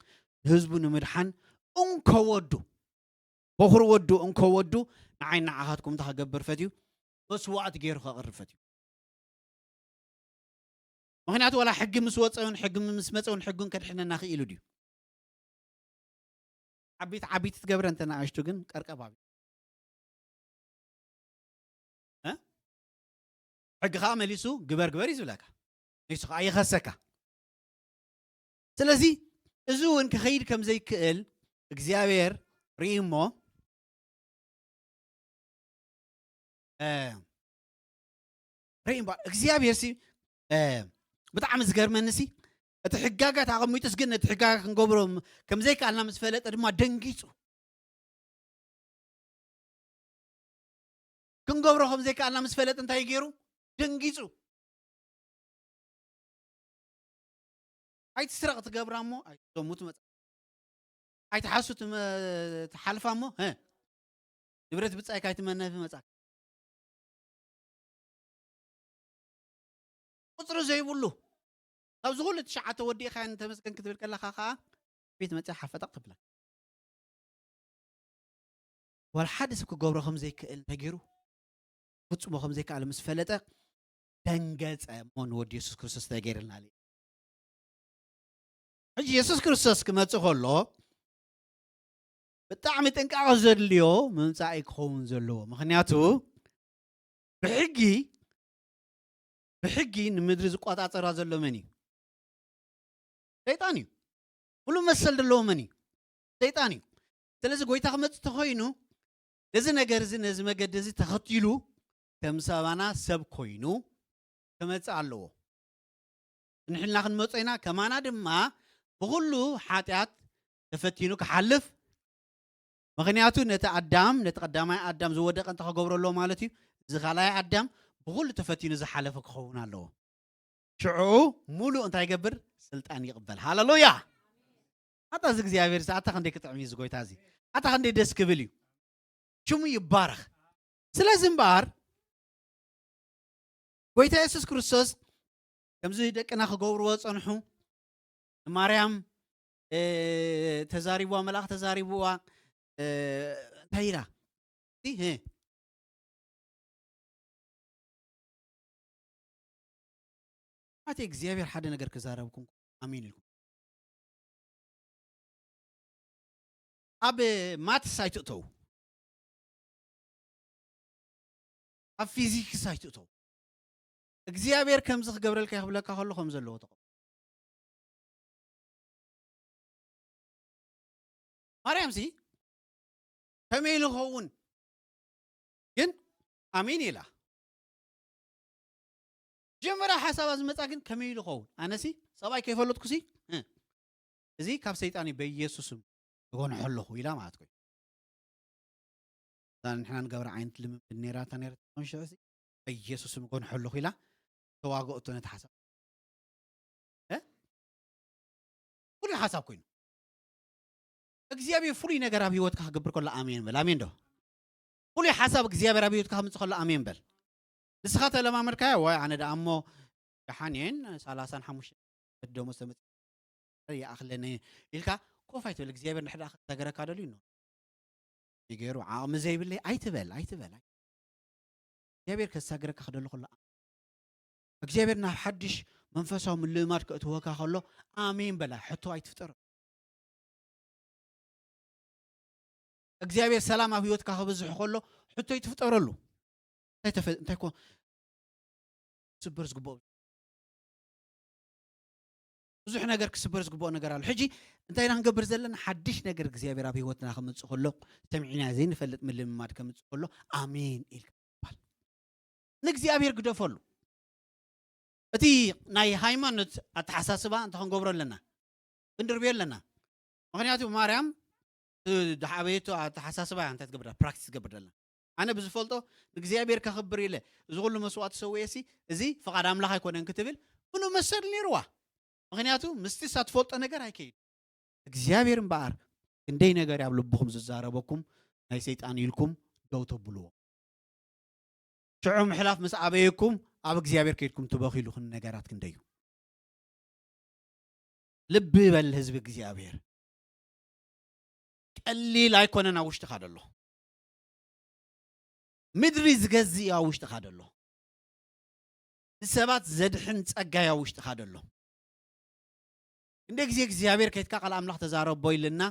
ንህዝቡ ንምድሓን እንኮ ወዱ፣ በኹር ወዱ፣ እንኮ ወዱ ንዓይ ንዓኻትኩም እንታይ ክገብር ፈትዩ? መስዋዕቲ ገይሩ ከቕርብ ፈትዩ። ምኽንያቱ ዋላ ሕጊ ምስ ወፀ እውን፣ ሕጊ ምስ መፀ እውን ሕጊን ከድሕነና ክኢሉ ድዩ? ዓቢት ዓቢት ትገብረ እንተ ንኣሽቱ ግን ቀርቀብ ኣብ እ? ሕጊ ከዓ መሊሱ ግበር ግበር እዩ ዝብለካ። ንሱ ከዓ ይኸሰካ። ስለዚ እዚ እውን ክኸይድ ከም ዘይክእል እግዚኣብሔር ርኢ እሞ፣ እ፣ ርኢ እምበር እግዚኣብሔር ሲ፣ እ፣ ብጣዕሚ ዝገርመኒ ሲ፣ እቲ ሕጋጋት ኣቐሚጡስ ግን ነቲ ሕጋጋት ክንገብሮ ከም ዘይከኣልና ምስ ፈለጠ ድማ ደንጊጹ። ክንገብሮ ከም ዘይከኣልና ምስ ፈለጠ እንታይ ገይሩ? ደንጊጹ። ኣይትስረቕ ትገብራ እሞ ኣይትዘሙ ትመጻ። ኣይትሓሱ ትመ-፣ ትሓልፋ እሞ፣ ሀ፣ ንብረት ብጻይካ ኣይትመነ ትመጻ። ቁጽሪ ዘይብሉ፣ ካብዚ ኩሉ ትሽዓተ ወዲእካዮ ተመስገን ክትብል ከለኻ ኸኣ፣ ቤት መጺኣ ሓፈጠቕ ትብለካ። ዋላ ሓደ ሰብ ክገብሮ ከም ዘይክእል ነጊሩ፣ ክፍጽሞ ከም ዘይከኣለ ምስ ፈለጠ፣ ደንገጸ እሞ ንወዲ የሱስ ክርስቶስ እንታይ ገይርልና ኣለ። ሕጂ የሱስ ክርስቶስ ክመጽእ ከሎ፣ ብጣዕሚ ጥንቃቐ ዘድልዮ ምምጻእ እዩ ክኸውን ዘለዎ። ምኽንያቱ፣ ብሕጊ፣ ብሕጊ ንምድሪ ዝቆጻጸራ ዘሎ መን እዩ? ሰይጣን እዩ። ሙሉእ መሰል ዘለዎ መን እዩ? ሰይጣን እዩ። ስለዚ ጎይታ ክመጽእ ተኾይኑ፣ ነዚ ነገር እዚ፣ ነዚ መገዲ እዚ ተኸቲሉ፣ ከም ሰባና ሰብ ኮይኑ ክመጽእ ኣለዎ። ንሕና ክንመጾ ኢና፣ ከማና ድማ ብኹሉ ሓጢኣት ተፈቲኑ ክሓልፍ። ምኽንያቱ ነቲ ኣዳም፣ ነቲ ቀዳማይ ኣዳም ዝወደቀ እንተ ክገብሮ ኣለዎ ማለት እዩ። እዚ ካልኣይ ኣዳም ብኹሉ ተፈቲኑ ዝሓለፈ ክኸውን ኣለዎ። ሽዑ ሙሉእ እንታይ ይገብር? ስልጣን ይቕበል። ሃሌሉያ! ኣታ እዚ እግዚኣብሔር እዚ፣ ኣታ ክንደይ ክጥዕም እዩ እዚ ጎይታ እዚ። ኣታ ክንደይ ደስ ክብል እዩ። ሽሙ ይባረኽ። ስለዚ እምበኣር ጎይታ የሱስ ክርስቶስ ከምዚ ደቅና ክገብርዎ ጸንሑ። ንማርያም፣ እ፣ ተዛሪብዋ፣ መልኣኽ ተዛሪብዋ፣ እ፣ እንታይ ኢላ? እቲ፣ ህ፣ ኣቲ እግዚኣብሔር ሓደ ነገር ክዛረብኩም ኣሜን ኢልኩም። ኣብ ማትስ ኣይትእተው፣ ኣብ ፊዚክስ ኣይትእተው። እግዚኣብሔር ከምዚ ክገብረልካ ክብለካ ከሎ ከም ዘለዎ ተቐበል። ማርያም ሲ ከመይ ኢሉ ኸውን ግን ኣሜን ኢላ። ጀመራ ሓሳባ ዝመጻ ግን ከመይ ኢሉ ኸውን? ኣነሲ ሰብኣይ ከይፈለጥኩሲ፣ እ፣ እዚ ካብ ሰይጣን እዩ፣ በኢየሱስም እጎንሖ ኣለኹ ኢላ ማለት ኮይኑ። እዛ ንሕና ንገብራ ዓይነት ልምምድ ነይራታ ነይራ ትኾን ሽዑ ሲ በኢየሱስም ጎንሖ ኣለኹ ኢላ ተዋግኦቶ ነቲ ሓሳብ። እ? ፍሉይ ሓሳብ ኮይኑ እግዚኣብሔር ፍሉይ ነገር ኣብ ህይወትካ ክገብር ከሎ ኣሜን በል። ኣሜን ዶ? ፍሉይ ሓሳብ እግዚኣብሔር ኣብ ህይወትካ ክምጽእ ከሎ ኣሜን በል። ንስኻ ተለማመድካዮ፣ ዋይ ኣነ ደኣ እሞ ደሓን እየን፣ ሰላሳን ሓሙሽተ ደሞዝ ተመጽ ይኣኽለኒ ኢልካ ኮፍ ኣይትበል። እግዚኣብሔር ንሕዳ ክተገረካ ደልዩ ነው ይገሩ ዓቕሚ ዘይብለይ ኣይትበል ኣይትበል። እግዚኣብሔር ከሳግረካ ክደሊ ከሎ እግዚኣብሔር ናብ ሓድሽ መንፈሳዊ ምልእማድ ከእትወካ ከሎ ኣሜን በላ። ሕቶ ኣይትፍጠር። እግዚኣብሔር ሰላም ኣብ ህይወትካ ክብዝሕ ከሎ ሕቶ ኣይትፍጠረሉ። እንታይ ተፈ- እንታይ ኮ- ክስበር ዝግብኦ ብዙሕ ነገር ክስበር ዝግብኦ ነገር ኣሎ። ሕጂ እንታይ ኢና ክንገብር ዘለና? ሓድሽ ነገር እግዚኣብሔር ኣብ ህይወትና ከምጽእ ከሎ ሰሚዕና ዘይንፈልጥ ምልምማድ ከምጽእ ከሎ ኣሜን ኢልካ ምባል። ንእግዚኣብሔር ግደፈሉ። እቲ ናይ ሃይማኖት ኣተሓሳስባ እንተ ክንገብሮ ኣለና ክንድርብዮ ኣለና። ምክንያቱ ማርያም ዝሓበየቶ ኣተሓሳስባ እንታይ ትገብር ፕራክቲስ ትገብር ዘለና። ኣነ ብዝፈልጦ ንእግዚኣብሔር ከኽብር ኢለ እዚ ኩሉ መስዋዕቲ ሰውየ ሲ እዚ ፍቓድ ኣምላኽ ኣይኮነን ክትብል ምሉእ መሰል ነይርዋ። ምክንያቱ ምስቲ እሳ ትፈልጦ ነገር ኣይከይድ እግዚኣብሔር እምበኣር ክንደይ ነገር ኣብ ልብኹም ዝዛረበኩም ናይ ሰይጣን ኢልኩም ደው ተብልዎ። ሽዑ ምሕላፍ ምስ ኣበየኩም ኣብ እግዚኣብሔር ከይድኩም ትበኺሉ ክን ነገራት ክንደዩ። ልቢ በል ህዝቢ እግዚኣብሔር። ቀሊል ኣይኮነን ኣብ ውሽጥኻ ደሎ። ምድሪ ዝገዝእ ኣብ ውሽጥኻ ደሎ። ንሰባት ዘድሕን ጸጋ ኣብ ውሽጥኻ ደሎ። እንደ ግዜ እግዚኣብሔር ከይትካ ቃል ኣምላኽ ተዛረቦ ኢልና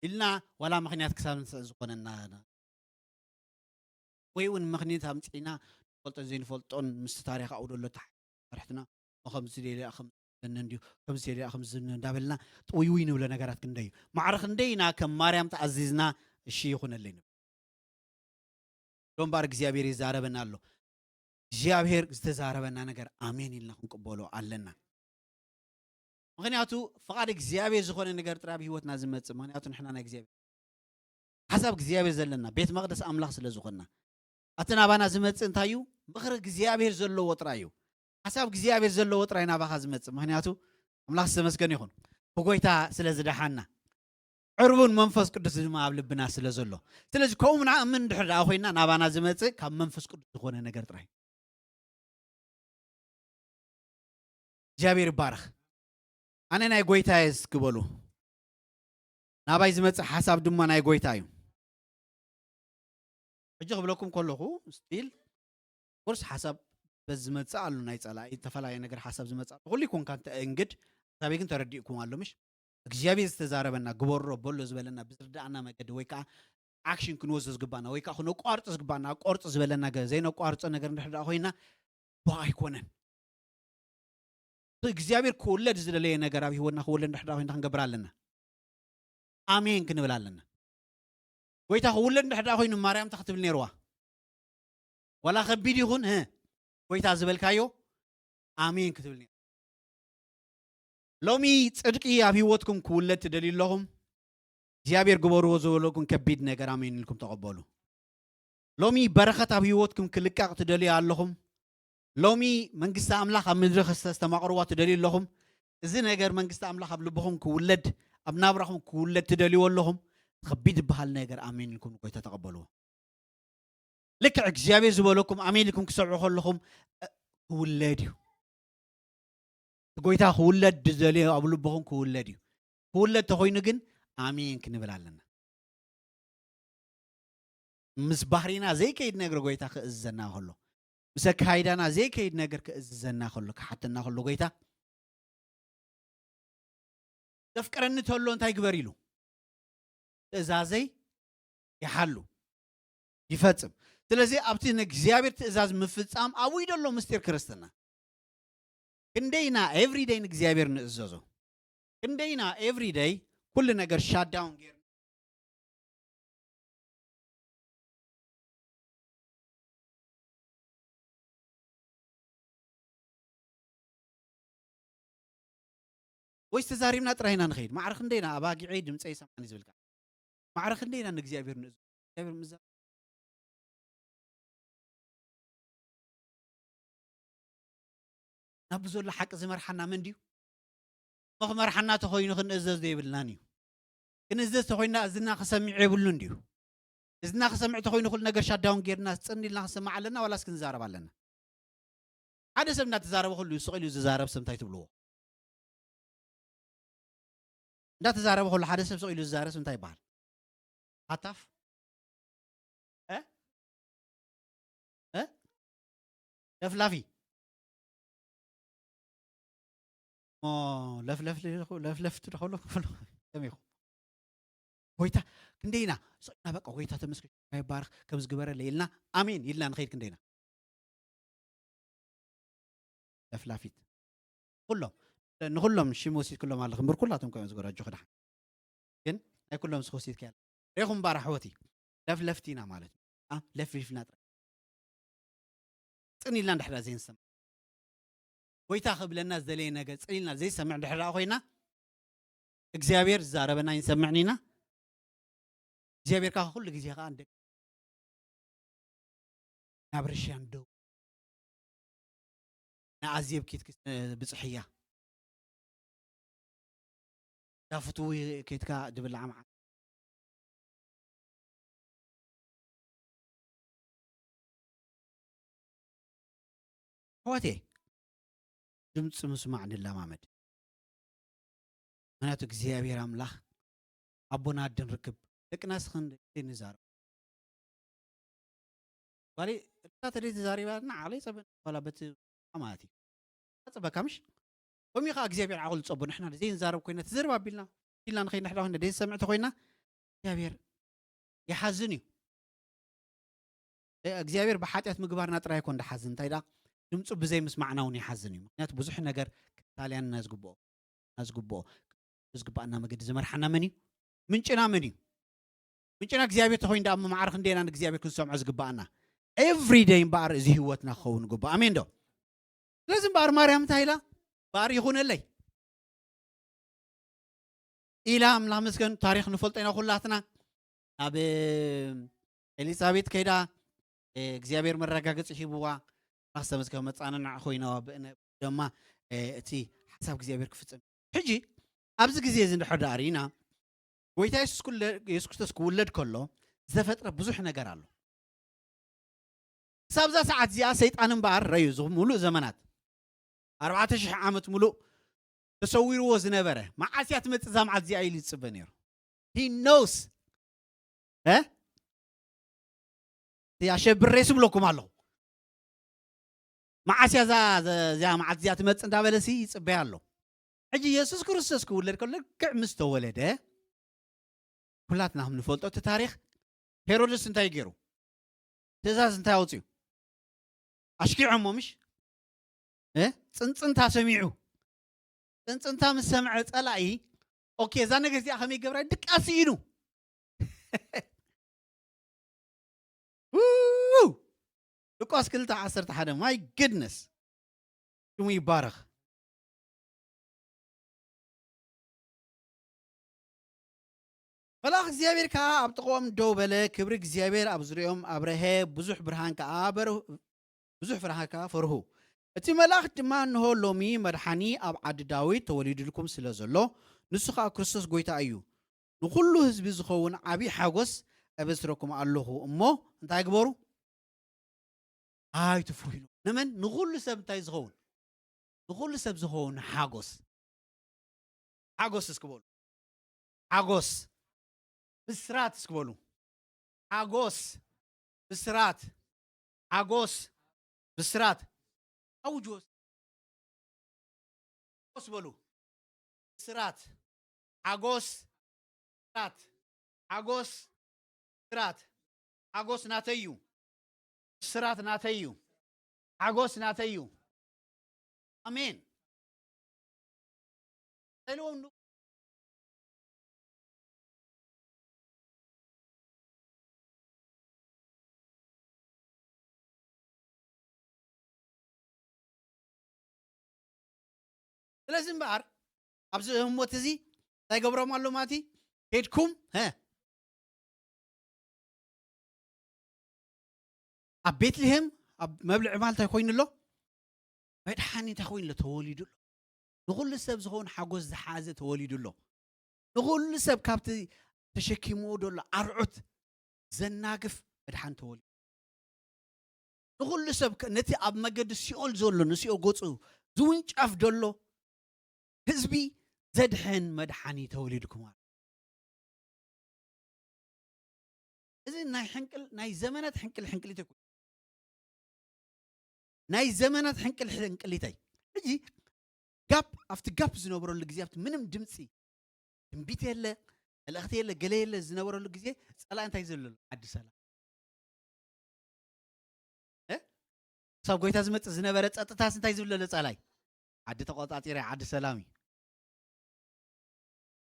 ኢልና ዋላ ምክንያት ክሳብ ንስእ ዝኾነና ወይ እውን ምክንያት ኣምፅእና ንፈልጦን ዘይንፈልጦን ምስ ታሪክ ኣውደሎ መርሕትና ከምዚ ደልያ ከምዝብለኒ እንዲዩ ከምዚ ደልያ ከምዚ እንዳበልና ጥውይውይ ንብለ ነገራት ክንደዩ ማዕረ ክንደይ ኢና ከም ማርያም ተኣዚዝና እሺ ይኹነለይ ንብል። ዶ እምበኣር እግዚኣብሔር ይዛረበና ኣሎ። እግዚኣብሔር ዝተዛረበና ነገር ኣሜን ኢልና ክንቅበሎ ኣለና። ምክንያቱ ፍቓድ እግዚኣብሔር ዝኾነ ነገር ጥራይ ኣብ ህይወትና ዝመፅእ ምክንያቱ ንሕና ናይ እግዚኣብሔር ሓሳብ እግዚኣብሔር ዘለና ቤት መቕደስ ኣምላኽ ስለ ዝኾንና ኣቲ ናባና ዝመፅእ እንታይ እዩ? ምኽሪ እግዚኣብሔር ዘለዎ ጥራይ እዩ። ሓሳብ እግዚኣብሔር ዘለዎ ጥራይ ናባኻ ዝመፅእ ምክንያቱ ኣምላኽ ዝተመስገን ይኹን ብጎይታ ስለ ዝደሓና ዕርቡን መንፈስ ቅዱስ ድማ ኣብ ልብና ስለ ዘሎ ስለዚ ከምኡ ንኣምን እንድሕር ደኣ ኮይና ናባና ዝመፅእ ካብ መንፈስ ቅዱስ ዝኾነ ነገር ጥራይ። እግዚኣብሔር ይባረኽ። ኣነ ናይ ጎይታ እየ እስኪ በሉ። ናባይ ዝመፅእ ሓሳብ ድማ ናይ ጎይታ እዩ። ሕጂ ክብለኩም ከለኹ ስቲል ኮርስ ሓሳብ በዚ ዝመፅእ ኣሎ ናይ ፀላኢ ዝተፈላለየ ነገር ሓሳብ ዝመፅእ ኣሎ ኩሉ ይኮንካ እንተ እንግድ ሓሳበይ ግን ተረዲእኩም ኣሎ ምሽ እግዚኣብሔር ዝተዛረበና ግበሮ በሎ ዝበለና ብዝርዳእና መገዲ ወይ ከዓ ኣክሽን ክንወስዶ ዝግባና ወይ ከዓ ክነቋርፆ ዝግባና ኣቋርፆ ዝበለና ገ- ዘይነቋርፆ ነገር እንድሕር ደኣ ኮይና ባ ኣይኮነን። እግዚኣብሔር ክውለድ ዝደለየ ነገር ኣብ ህይወትና ክውለድ እንድሕር ደኣ ኮይና ክንገብር ኣለና። ኣሜን ክንብል ኣለና። ጎይታ ክውለድ እንድሕር ደኣ ኮይኑ ማርያም እንታይ ክትብል ነይርዋ? ዋላ ከቢድ ይኹን ህ ጎይታ ዝበልካዮ ኣሜን ክትብል ነይሩ። ሎሚ ጽድቂ ኣብ ህይወትኩም ክውለድ ትደልዩ ኣለኹም እግዚኣብሔር ግበርዎ ዝበለኩም ከቢድ ነገር ኣሜን ኢልኩም ተቐበሉ። ሎሚ በረኸት ኣብ ህይወትኩም ክልቃቕ ትደልዩ ኣለኹም። ሎሚ መንግስቲ ኣምላኽ ኣብ ምድሪ ክስተስተማቕርዋ ትደልዩ ኣለኹም። እዚ ነገር መንግስቲ ኣምላኽ ኣብ ልብኹም ክውለድ ኣብ ናብራኹም ክውለድ ትደልይዎ ኣለኹም። ከቢድ ዝበሃል ነገር ኣሜን ኢልኩም ንጎይታ ተቐበልዎ። ልክዕ እግዚኣብሔር ዝበለኩም ኣሜን ኢልኩም ክሰምዑ ከለኹም እ፣ ክውለድ እዩ። እቲ ጎይታ ክውለድ ዝደልዮ ኣብ ልብኹም ክውለድ እዩ። ክውለድ ተኮይኑ ግን ኣሜን ክንብል ኣለና። ምስ ባህሪና ዘይከይድ ነገር ጎይታ ክእዝዘና ከሎ ምስ ኣካይዳና ዘይከይድ ነገር ክእዝዘና ከሎ ክሓተና ከሎ ጎይታ ዘፍቅረኒ ተሎ እንታይ ግበር ኢሉ ትእዛዘይ ይሓሉ ይፈጽም። ስለዚ ኣብቲ ንእግዚኣብሔር ትእዛዝ ምፍጻም ኣብይ ደሎ ምስጢር ክርስትና ክንደይና ኤቭሪደይ ንእግዚኣብሔር ንእዘዞ ክንደይና ኤቭሪደይ ኩሉ ነገር ሻዳውን ገይር ወይስ ተዛሪብና ጥራይ ኢና ንኸይድ? ማዕረ ክንደይና ኣባጊዐይ ድምፀይ ይሰምዓኒ ዝብልካ? ማዕረ ክንደይና ንእግዚኣብሔር ንእዝዞ እግዚኣብሔር ምዛ ናብ ዘሎ ሓቂ ዝመርሓና መን ድዩ? እሞ ክመርሓና ተኾይኑ ክንእዘዝ ዘይብልናን እዩ። ክንእዘዝ ተኾይንና እዝና ክሰምዕ የብሉን ድዩ? እዝና ክሰምዕ ተኾይኑ ኩሉ ነገር ሻዳውን ጌርና ጽን ኢልና ክንሰማዕ ኣለና ዋላስ ክንዛረብ ኣለና? ሓደ ሰብ እንዳተዛረበ ኩሉ ስቕ ኢሉ ዝዛረብ ሰብ እንታይ ትብልዎ? እንዳተዛረበ ኩሉ ሓደ ሰብ ስቕ ኢሉ ዝዛረብ ሰብ እንታይ ይበሃል? ሃታፍ? እ? እ? ለፍላፊ? ኦ፣ ለፍለፍ ለፍለፍ ትደኸሉ ከሎ ከመይ ኢኹም? ጎይታ ክንደይና ስቕ ኢልና በቃ ጎይታ ተመስገን ይባረኽ ከም ዝግበረለ ኢልና ኣሜን ኢልና ንኸይድ ክንደይና ለፍላፊት ኩሎም ንኹሎም ሽም ወሲድ ኩሎም ኣለኹ እምበር ኩላቶም ከም ዝጎራጆ ክድሓን ግን ናይ ኩሎም ስወሲድ ከያል ሬኹም ባር ኣሕወቲ ለፍለፍቲ ኢና ማለት እዩ። ኣ፣ ለፍሊፍና ጥራይ ጽን ኢልና እንድሕር ዘይንሰምዕ ጎይታ ክብለና ዝደለየ ነገር ጽን ኢልና ዘይሰምዕ እንድሕር ደኣ ኮይና እግዚኣብሔር ዝዛረበና ይንሰምዕን ኢና እግዚኣብሔር ከዓ ኩሉ ግዜ ከዓ እንደ ናብ ርሽያን ደው ንኣዜብ ኬትኪ ብፅሕያ ዳፍትዊ ኬትካ ድብላዓ መዓ ኣሕዋቴ ድምፂ ምስማዕ ንለማመድ ምክንያቱ እግዚኣብሔር ኣምላኽ ኣቦና ኣድን ርክብ ደቅና ስኽን ንዛረብ ጓለይ ርታ ተደይ ተዛሪባ ንዓለይ ፀበ ላ በቲ ማለት እዩ ኣፀበካ ምሽ ከምኡ ከዓ እግዚኣብሔር ዓቕሉ ፀቦ ንሕና ዘይንዛረብ ኮይና ትዘርብ ኣቢልና ኢልና ንኸይድ ንሕዳ ኮይና ዘይንሰምዕ ተኮይና እግዚኣብሔር ይሓዝን እዩ እግዚኣብሔር ብሓጢኣት ምግባርና ጥራይ ኮን ድሓዝን እንታይ ዳ ድምፁ ብዘይ ምስማዕና እውን ይሓዝን እዩ ምክንያቱ ብዙሕ ነገር ክታልያንና ዝግብኦ ዝግብኦ ዝግባኣና መገዲ ዝመርሓና መን እዩ ምንጭና መን እዩ ምንጭና እግዚኣብሔር ተኮይኑ ዳ መማዕረ ክንደና ንእግዚኣብሔር ክንሰምዖ ዝግባኣና every day እምበኣር እዚ ህይወትና ክኸውን ግባእ ኣሜን ዶ ስለዚ እምበኣር ማርያም እንታይ ኢላ እምበኣር ይኹነለይ ኢላ ኣምላኽ መስገን ታሪኽ ንፈልጦ ኢና ኩላትና ናብ ኤሊዛቤት ከይዳ እግዚኣብሔር መረጋገፂ ሂብዋ ኣምላኽ ዝተመስገን መፃንናዕ ኮይናዋ ብእነ ደማ እቲ ሓሳብ እግዚኣብሔር ክፍፅም ሕጂ ኣብዚ ግዜ እዚ እንድሕር ዳኣ ርኢና ጎይታ የሱስ ኩለ- የሱስ ክርስቶስ ክውለድ ከሎ ዝተፈጥረ ብዙሕ ነገር ኣሎ ክሳብዛ ሰዓት እዚኣ ሰይጣን እምበኣር ረዩ እዚ ሙሉእ ዘመናት ኣርባዕተ ሽሕ ዓመት ሙሉእ ተሰዊርዎ ዝነበረ መዓስ እያ ትመፅእ እዛ መዓት እዚኣ ኢሉ ይፅበ ነይሩ he knows እ ኣሸብሬ ስብለኩም ኣለኹ መዓስ እያ እዛ እዚኣ መዓት እዚኣ ትመፅእ እንዳበለ ሲ ይፅበያ ኣሎ ሕጂ የሱስ ክርስቶስ ክውለድ ከሎ ልክዕ ምስ ተወለደ ኩላትና ከም ንፈልጦ እቲ ታሪክ ሄሮድስ እንታይ ገይሩ ትእዛዝ እንታይ ኣውፅዩ ኣሽኪዖሞ ምሽ እ? ፅንፅንታ ሰሚዑ ፅንፅንታ ምስ ሰምዐ ፀላኢ ኦኬ እዛ ነገር እዚኣ ከመይ ገብራ ድቃስ ኢሉ ው! ሉቃስ ክልተ ዓሰርተ ሓደ my goodness ሽሙ ይባረኽ መልኣኽ እግዚኣብሔር ከዓ ኣብ ጥቕኦም ደው በለ ክብሪ እግዚኣብሔር ኣብ ዙሪኦም ኣብረሀ ብዙሕ ብርሃን ከዓ በርሁ ብዙሕ ፍርሃካ ፈርሁ እቲ መልኣኽ ድማ እንሆ ሎሚ መድሓኒ ኣብ ዓዲ ዳዊት ተወሊዱልኩም ስለ ዘሎ ንሱ ከዓ ክርስቶስ ጎይታ እዩ ንኩሉ ህዝቢ ዝኸውን ዓብዪ ሓጎስ እበስረኩም ኣለኹ እሞ እንታይ ግበሩ ኣይትፍርሁ ኢሉ ንመን ንኩሉ ሰብ እንታይ ዝኸውን ንኩሉ ሰብ ዝኸውን ሓጎስ ሓጎስ እስኪ በሉ ሓጎስ ብስራት እስኪ በሉ ሓጎስ ብስራት ሓጎስ ብስራት ኣውጅዎ ሓጎስ በሉ ብስራት ሓጎስ ስራት ሓጎስ ስራት ሓጎስ ናተይ እዩ ስራት ናተይ እዩ ሓጎስ ናተይ እዩ ኣሜን ስለዚ እምበኣር ኣብዚ ህሞት እዚ እንታይ ገብሮም ኣሎ ማለት እዩ ሄድኩም ኣብ ቤትልሄም ኣብ መብልዒ ማል እንታይ ኮይኑ ኣሎ መድሓኒ እንታይ ኮይኑ ኣሎ? ተወሊዱ ኣሎ። ንኹሉ ሰብ ዝኸውን ሓጎስ ዝሓዘ ተወሊዱ ኣሎ። ንኹሉ ሰብ ካብቲ ተሸኪምዎ ዘሎ ኣርዑት ዘናግፍ መድሓኒ ተወሊዱ። ንኹሉ ሰብ ከ-፣ ነቲ ኣብ መገዲ ሲኦል ዘሎ፣ ንሲኦል ገጹ ዝውንጫፍ ዘሎ ህዝቢ ዘድሕን መድሓኒ ተወሊድኩም ኣሎ። እዚ ናይ ሕንቅል-፣ ናይ ዘመናት ሕንቅል ሕንቅሊት ኣይኮነን። ናይ ዘመናት ሕንቅል ሕንቅሊት ኣይ። ሕጂ ጋፕ፣ ኣብቲ ጋፕ ዝነበረሉ ግዜ፣ ኣብቲ ምንም ድምፂ፣ ትንቢት የለ፣ መልእኽቲ የለ፣ ገለ የለ ዝነበረሉ ግዜ፣ ጸላኢ እንታይ ዝብለሉ? ዓዲ ሰላም። እ? ክሳብ ጎይታ ዝመጽእ ዝነበረ ጸጥታስ እንታይ ዝብለሉ ጸላኢ? ዓዲ ተቆጻጺረ፣ ዓዲ ሰላም እዩ።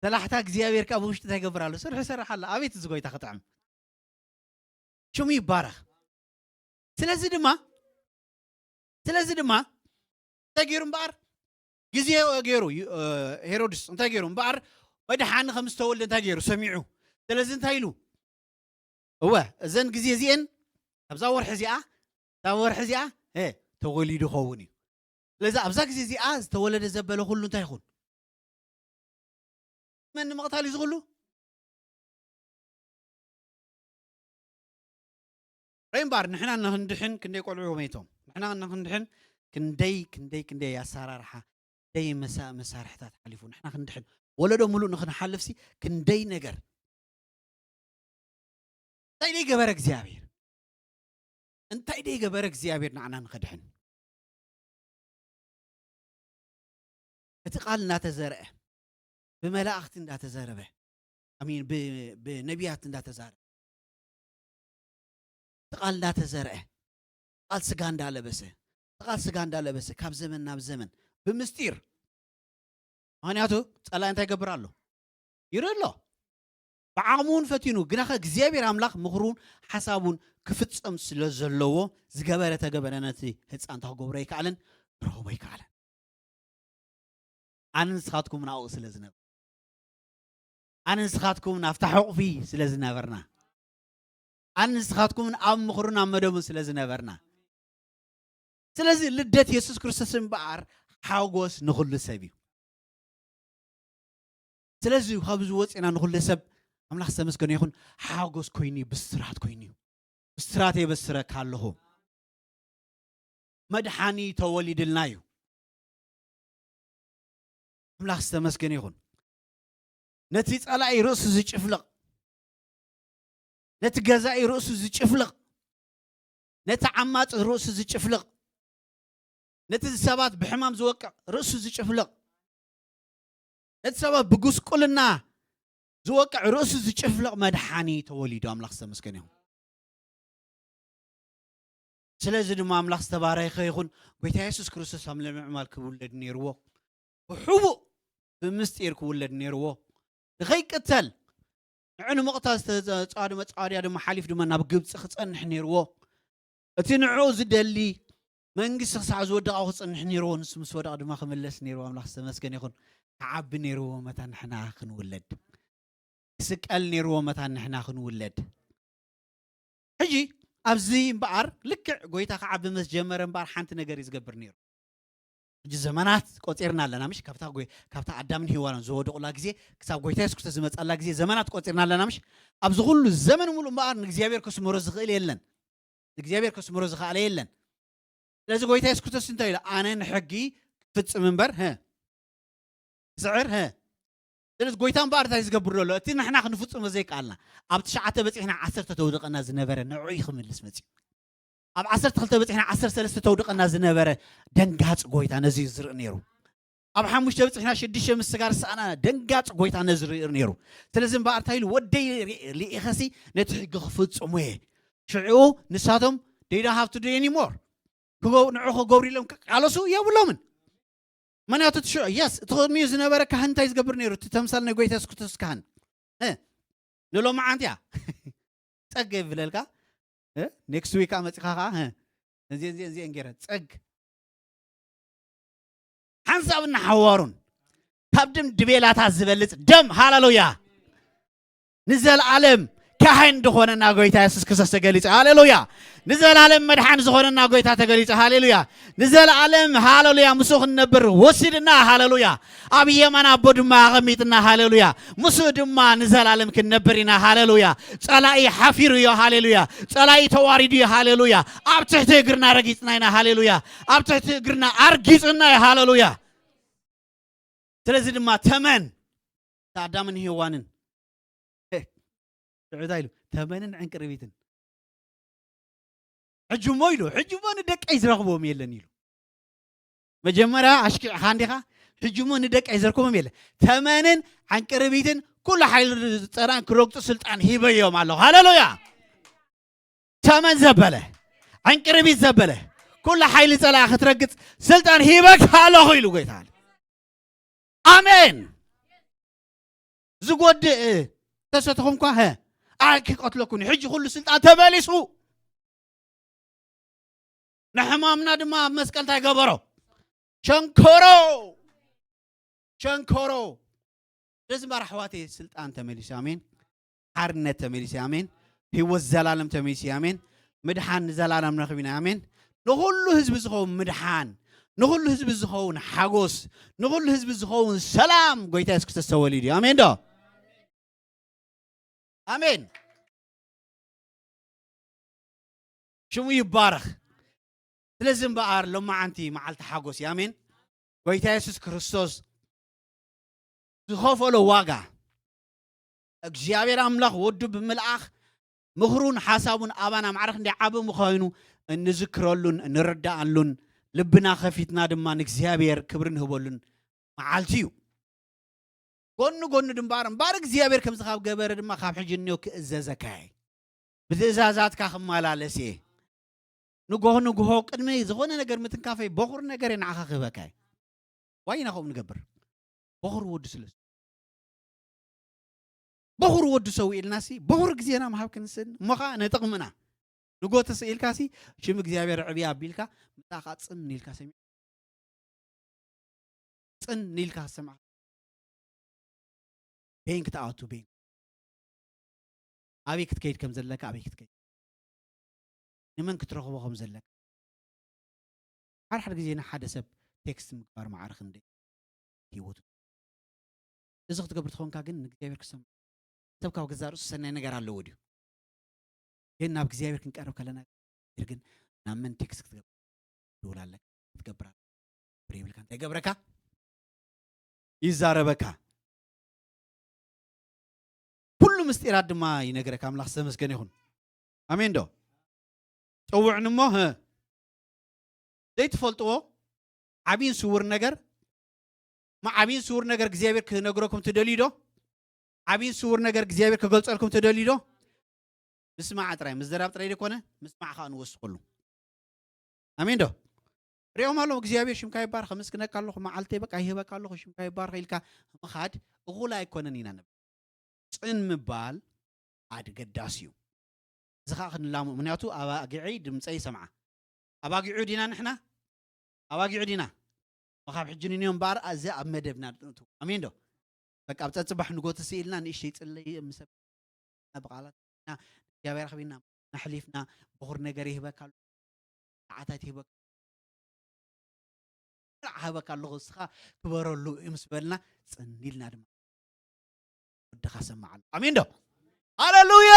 ሰላሕታ እግዚኣብሔር ከኣ ብውሽጢ እንታይ ይገብር ኣሎ? ስርሑ ይሰርሕ ኣሎ። ኣቤት እዚ ጎይታ ክጥዕም። ሽሙ ይባረኽ። ስለዚ ድማ፣ ስለዚ ድማ እንታይ ገይሩ እምበኣር? ግዜ ገይሩ፣ ዩ-፣ እ፣ ሄሮድስ እንታይ ገይሩ እምበኣር? መድሓኒ ከም ዝተወልደ እንታይ ገይሩ? ሰሚዑ። ስለዚ እንታይ ኢሉ? እወ፣ እዘን ግዜ እዚኤን፣ ኣብዛ ወርሒ እዚኣ፣ ኣብዛ ወርሒ እዚኣ፣ እ፣ ተወሊዱ ኸውን እዩ። ስለዚ ኣብዛ ግዜ እዚኣ ዝተወለደ ዘበለ ኩሉ እንታይ ይኹን? መን ንምቕታል እዩ ዝኽሉ? ሬምባር፣ ንሕና ንኽንድሕን ክንደይ ቆልዑ መይቶም? ንሕና ንኽንድሕን ክንደይ፣ ክንደይ፣ ክንደይ ኣሰራርሓ፣ ክንደይ መሳ-፣ መሳርሕታት ሓሊፉ። ንሕና ክንድሕን፣ ወለዶ ሙሉእ ንኽንሓልፍሲ ክንደይ ነገር። እንታይ ደይ ገበረ እግዚኣብሔር? እንታይ ደይ ገበረ እግዚኣብሔር ንዓና ንኸድሕን? እቲ ቃል እናተዘርአ፣ ብመላእኽቲ እንዳተዘረበ፣ ኣሚን፣ ብ-፣ ብነቢያት እንዳተዛረበ፣ እቲ ቃል እንዳተዘርአ፣ ቃል ስጋ እንዳለበሰ፣ እቲ ቃል ስጋ እንዳለበሰ፣ ካብ ዘመን ናብ ዘመን፣ ብምስጢር። ምኽንያቱ፣ ጸላኢ እንታይ ይገብር ኣሎ? ይርኢ ኣሎ። ብዓቕሙ እውን ፈቲኑ፣ ግናኸ እግዚኣብሔር ኣምላኽ ምኽሩን ሓሳቡን ክፍጸም ስለ ዘለዎ፣ ዝገበረ ተገበረ፣ ነቲ ህጻን እንታይ ክገብሮ ኣይከኣለን? ክረኽቦ ኣይከኣለን። ኣነ ንስኻትኩም ናብኡ ስለ ዝነበር፣ ኣነ ንስኻትኩም ናብታ ሕቑፊ ስለ ዝነበርና፣ ኣነ ንስኻትኩምን ኣብ ምኽሩን ኣብ መደቡን ስለ ዝነበርና። ስለዚ ልደት የሱስ ክርስቶስ እምበኣር ሓጎስ ንኹሉ ሰብ እዩ። ስለዚ ካብዚ ወፂና ንኹሉ ሰብ ኣምላኽ ዝተመስገነ ይኹን፣ ሓጎስ ኮይኑ እዩ፣ ብስራት ኮይኑ እዩ። ብስራት የበስረካ ኣለኹ። መድሓኒ ተወሊድልና እዩ። ኣምላኽ ዝተመስገነ ይኹን። ነቲ ጸላኢ ርእሱ ዝጭፍልቕ፣ ነቲ ገዛኢ ርእሱ ዝጭፍልቕ፣ ነቲ ዓማጺ ርእሱ ዝጭፍልቕ፣ ነቲ ሰባት ብሕማም ዝወቅዕ ርእሱ ዝጭፍልቕ፣ ነቲ ሰባት ብጉስቁልና ዝወቅዕ ርእሱ ዝጭፍልቕ መድሓኒ ተወሊዱ። ኣምላኽ ዝተመስገነ ይኹን። ስለዚ ድማ ኣምላኽ ዝተባረኸ ይኹን። ጎይታ የሱስ ክርስቶስ ኣብ ልዕሊ ምዕማል ክውለድ ነይርዎ። ብሕቡእ ብምስጢር ክውለድ ነይርዎ። ንኸይቅተል፣ ንዑ ንምቕታል ዝተጻወደ መጻወድያ ድማ ሓሊፍ ድማ ናብ ግብጺ ክጸንሕ ነይርዎ። እቲ ንዑ ዝደሊ መንግስቲ ክሳዕ ዝወድቕ ኣብኡ ክጸንሕ ነይርዎ። ንሱ ምስ ወደቐ ድማ ክምለስ ነይርዎ። ኣምላኽ ዝተመስገነ ይኹን። ክዓቢ ነይርዎ መታን ንሕና ክንውለድ። ክስቀል ነይርዎ መታን ንሕና ክንውለድ። ሕጂ ኣብዚ እምበኣር ልክዕ ጎይታ ክዓቢ ምስ ጀመረ እምበኣር ሓንቲ ነገር እዩ ዝገብር ነይሩ። ሕጂ ዘመናት ቆጺርና ኣለና፣ ምሽ? ካብታ ጎይ-፣ ካብታ ኣዳምን ሄዋንን ዝወደቑላ ግዜ ክሳብ ጎይታ የሱስ ክርስቶስ ዝመጻላ ግዜ ዘመናት ቆጺርና ኣለና፣ ምሽ? ኣብዚ ኩሉ ዘመን ሙሉእ እምበኣር ንእግዚኣብሔር ከስምሮ ዝኽእል የለን። ንእግዚኣብሔር ከስምሮ ዝኸኣለ የለን። ስለዚ ጎይታ የሱስ ክርስቶስ እንታይ ኢሉ? "ኣነ ንሕጊ ክፍጽም እምበር፣ ህ፣ ክስዕር፣ ህ." ስለዚ ጎይታ እምበኣር እንታይ ዝገብር ዘሎ? እቲ ንሕና ክንፍጽሞ ዘይከኣልና፣ ኣብ ትሽዓተ በጺሕና ዓሰርተ ተውድቐና ዝነበረ ንዑ እዩ ክምልስ መጺኡ። ኣብ ዓሰርተ ክልተ በጺሕና ዓሰርተ ሰለስተ ተውድቐና ዝነበረ ደንጋጽ ጎይታ ነዚ እዩ ዝርኢ ነይሩ። ኣብ ሓሙሽተ በጺሕና ሽዱሽተ ምስጋር ዝሰኣና ደንጋጽ ጎይታ ነዚ ይርኢ ነይሩ። ስለዚ እምበኣር እንታይ ኢሉ? "ወደይ ርእ-፣ ልኢኸሲ ነቲ ሕጊ ክፍጽሙ እየ። ሽዑ ንሳቶም they don't have to do anymore። ክገብ-፣ ንዑ ክገብሩ ኢሎም ክቃለሱ የብሎምን። ምኽንያቱ እቲ ሽዑ፣ የስ፣ እቲ ቅድሚኡ ዝነበረ ካህን እንታይ ዝገብር ነይሩ? እቲ ተምሳል ናይ ጎይታ የሱስ ክርስቶስ ካህን። እ፣ ንሎማዓንቲ እያ። ጸግ የብለልካ። እ፣ ኔክስት ዊክ መጺኻ ኸዓ፣ እ፣ እዚኤን፣ እዚኤን፣ እዚኤን ገይረ። ጸግ። ሓንሳብ እናሓዋሩን ካብ ደም ድቤላታት ዝበልጽ ደም፣ ሃሌሉያ፣ ንዘለኣለም ካህን ዝኾነና ጎይታ የሱስ ክርስቶስ ተገሊጹ። ሃሌሉያ። ንዘለኣለም መድሓን ዝኾነና ጎይታ ተገሊጹ። ሃሌሉያ። ንዘለኣለም ሃሌሉያ ምስኡ ክንነብር ወሲድና። ሃሌሉያ። ኣብ የማን ኣቦ ድማ ኣቐሚጥና። ሃሌሉያ። ምስኡ ድማ ንዘለኣለም ክንነብር ኢና። ሃሌሉያ። ጸላኢ ሓፊሩ እዩ። ሃሌሉያ። ጸላኢ ተዋሪዱ እዩ። ሃሌሉያ። ኣብ ትሕቲ እግርና ረጊጽና ኢና። ሃሌሉያ። ኣብ ትሕቲ እግርና ኣርጊጽና እዩ። ሃሌሉያ። ስለዚ ድማ ተመን ኣዳምን ሄዋንን ሽዑ እንታይ ኢሉ? ተመንን ዕንቅርቢትን። ሕጂ እሞ ኢሉ፣ ሕጂ እሞ ንደቀይ ዝረኽቦም የለን ኢሉ። መጀመርያ ኣሽኪዕኻ እንዲኻ፣ ሕጂ እሞ ንደቀይ ዘርክቦም የለን። ተመንን ዕንቅርቢትን ኩሉ ሓይሊ ዝጸራን ክረግጹ ስልጣን ሂበዮም ኣለኹ። ሃሌሉያ። ተመን ዘበለ፣ ዕንቅርቢት ዘበለ፣ ኩሉ ሓይሊ ጸላኢ ክትረግጽ ስልጣን ሂበካ ኣለኹ ኢሉ ጎይታ። ኣሜን። ዝጎድእ ተሰተኹም እኳ፣ ሀ፣ ኣይ ክቀትለኩም እዩ። ሕጂ ኩሉ ስልጣን ተመሊሱ። ንሕማምና ድማ ኣብ መስቀል እንታይ ገበሮ? ሸንኮሮ። ሸንኮሮ። ስለዚ እምበኣር ኣሕዋተይ ስልጣን ተመሊሱ። ኣሜን። ሓርነት ተመሊሱ። ኣሜን። ህይወት ዘላለም ተመሊሱ። ኣሜን። ምድሓን ንዘላለም ንረኽብ ኢና። ኣሜን። ንኹሉ ህዝቢ ዝኸውን ምድሓን፣ ንኹሉ ህዝቢ ዝኸውን ሓጎስ፣ ንኹሉ ህዝቢ ዝኸውን ሰላም ጎይታ የሱስ ክርስቶስ ተወሊዱ እዩ። ኣሜን ዶ? ኣሜን። ሽሙ ይባረኽ። ስለዚ እምበኣር ሎማዓንቲ መዓልቲ ሓጎስ እዩ። ኣሜን። ጎይታ የሱስ ክርስቶስ ዝኸፈሎ ዋጋ፣ እግዚኣብሔር ኣምላኽ ወዱ ብምልኣኽ ምኽሩን ሓሳቡን ኣባና ማዕረ ክንደይ ዓቢ ምዃኑ እንዝክረሉን እንርዳኣሉን፣ ልብና ከፊትና ድማ ንእግዚኣብሔር ክብሪ ንህበሉን መዓልቲ እዩ። ጎኒ ጎኒ ድንባር እምባር እግዚኣብሔር ከምዚ ካብ ገበረ ድማ ካብ ሕጂ እኒኦ ክእዘዘካ እየ። ብትእዛዛትካ ክመላለስ እየ። ንጎሆ ንጎሆ ቅድሚ ዝኾነ ነገር ምትንካፈይ በኹር ነገር እየ ንዓኻ ክህበካ እየ። ዋይና ከምኡ ንገብር። በኹር ወዱ ስለ በኹር ወዱ ሰው ኢልናሲ በኹር ግዜና ምሃብ ክንስን እሞ ኸዓ ንጥቕምና። ንጎ ተስኢልካሲ ሽም እግዚኣብሔር ዕብያ ኣቢልካ ምሳኻ ጽን ኢልካ ሰሚዕ ጽን ኢልካ ሰምዓ። ቤን ክትኣቱ ቤን ኣበይ ክትከይድ ከም ዘለካ ኣበይ ክትከይድ ንመን ክትረኽቦ ከም ዘለካ ሓደ ሓደ ግዜ ንሓደ ሰብ ቴክስት ምግባር ማዕረ ክንደይ ህይወቱ እዚ ክትገብር ትኾንካ ግን ንእግዚኣብሔር ክሰምዖ ሰብ ካብ ገዛእ ርእሱ ሰናይ ነገር ኣለዎ ድዩ? ግን ናብ እግዚኣብሔር ክንቀርብ ከለና ግን ናብ መን ቴክስት ክትገብር ትውላለካ ክትገብር ብር ይብልካ እንታይ ይገብረካ ይዛረበካ ኩሉ ምስጢራት ድማ ይነግረካ ኣምላኽ ዝተመስገነ ይኹን ኣሜን ዶ ጸውዕንሞ ዘይትፈልጥዎ ዓብይን ስውር ነገር ዓብይን ስውር ነገር እግዚኣብሔር ክነግረኩም ትደልዩ ዶ ዓብይን ስውር ነገር እግዚኣብሔር ክገልፀልኩም ትደልዩ ዶ ምስማዕ ጥራይ ምዝራብ ጥራይ ደኮነ ምስማዕ ከዓ ንወስኸሉ ኣሜን ዶ ሪኦም ኣለዉ እግዚኣብሔር ሽምካ ይባር ከመስግነካ ኣለኹ መዓልተይ በቃ ይህበካ ኣለኹ ሽምካ ይባር ኢልካ ምኻድ እኹል ኣይኮነን ኢና ንብል ፅን ምባል ኣገዳሲ እዩ እዚ ከዓ ክንላሙ ምክንያቱ ኣባጊዐይ ድምፀይ ይሰምዓ ኣባጊዑ ዲና ንሕና ኣባጊዑ ዲና መኻብ ሕጂ ንንዮ እምበኣር እዚ ኣብ መደብና ንእቱ ኣሜን ዶ በቃ ኣብ ፀፅባሕ ንጎ ተስኢልና ንእሽተይ ፅለይ ምሰብ ብቃላት እግዚኣብሔር ኣኽቢና ናሕሊፍና በኹር ነገር ይህበካ ኣሎ ሰዓታት ይህበካ ሃበካ ኣለኹ እስኻ ክበረሉ እዩ ምስ በልና ፅን ኢልና ድማ ወድኻ ሰማዓሉ ኣሜን ዶ ሃሌሉያ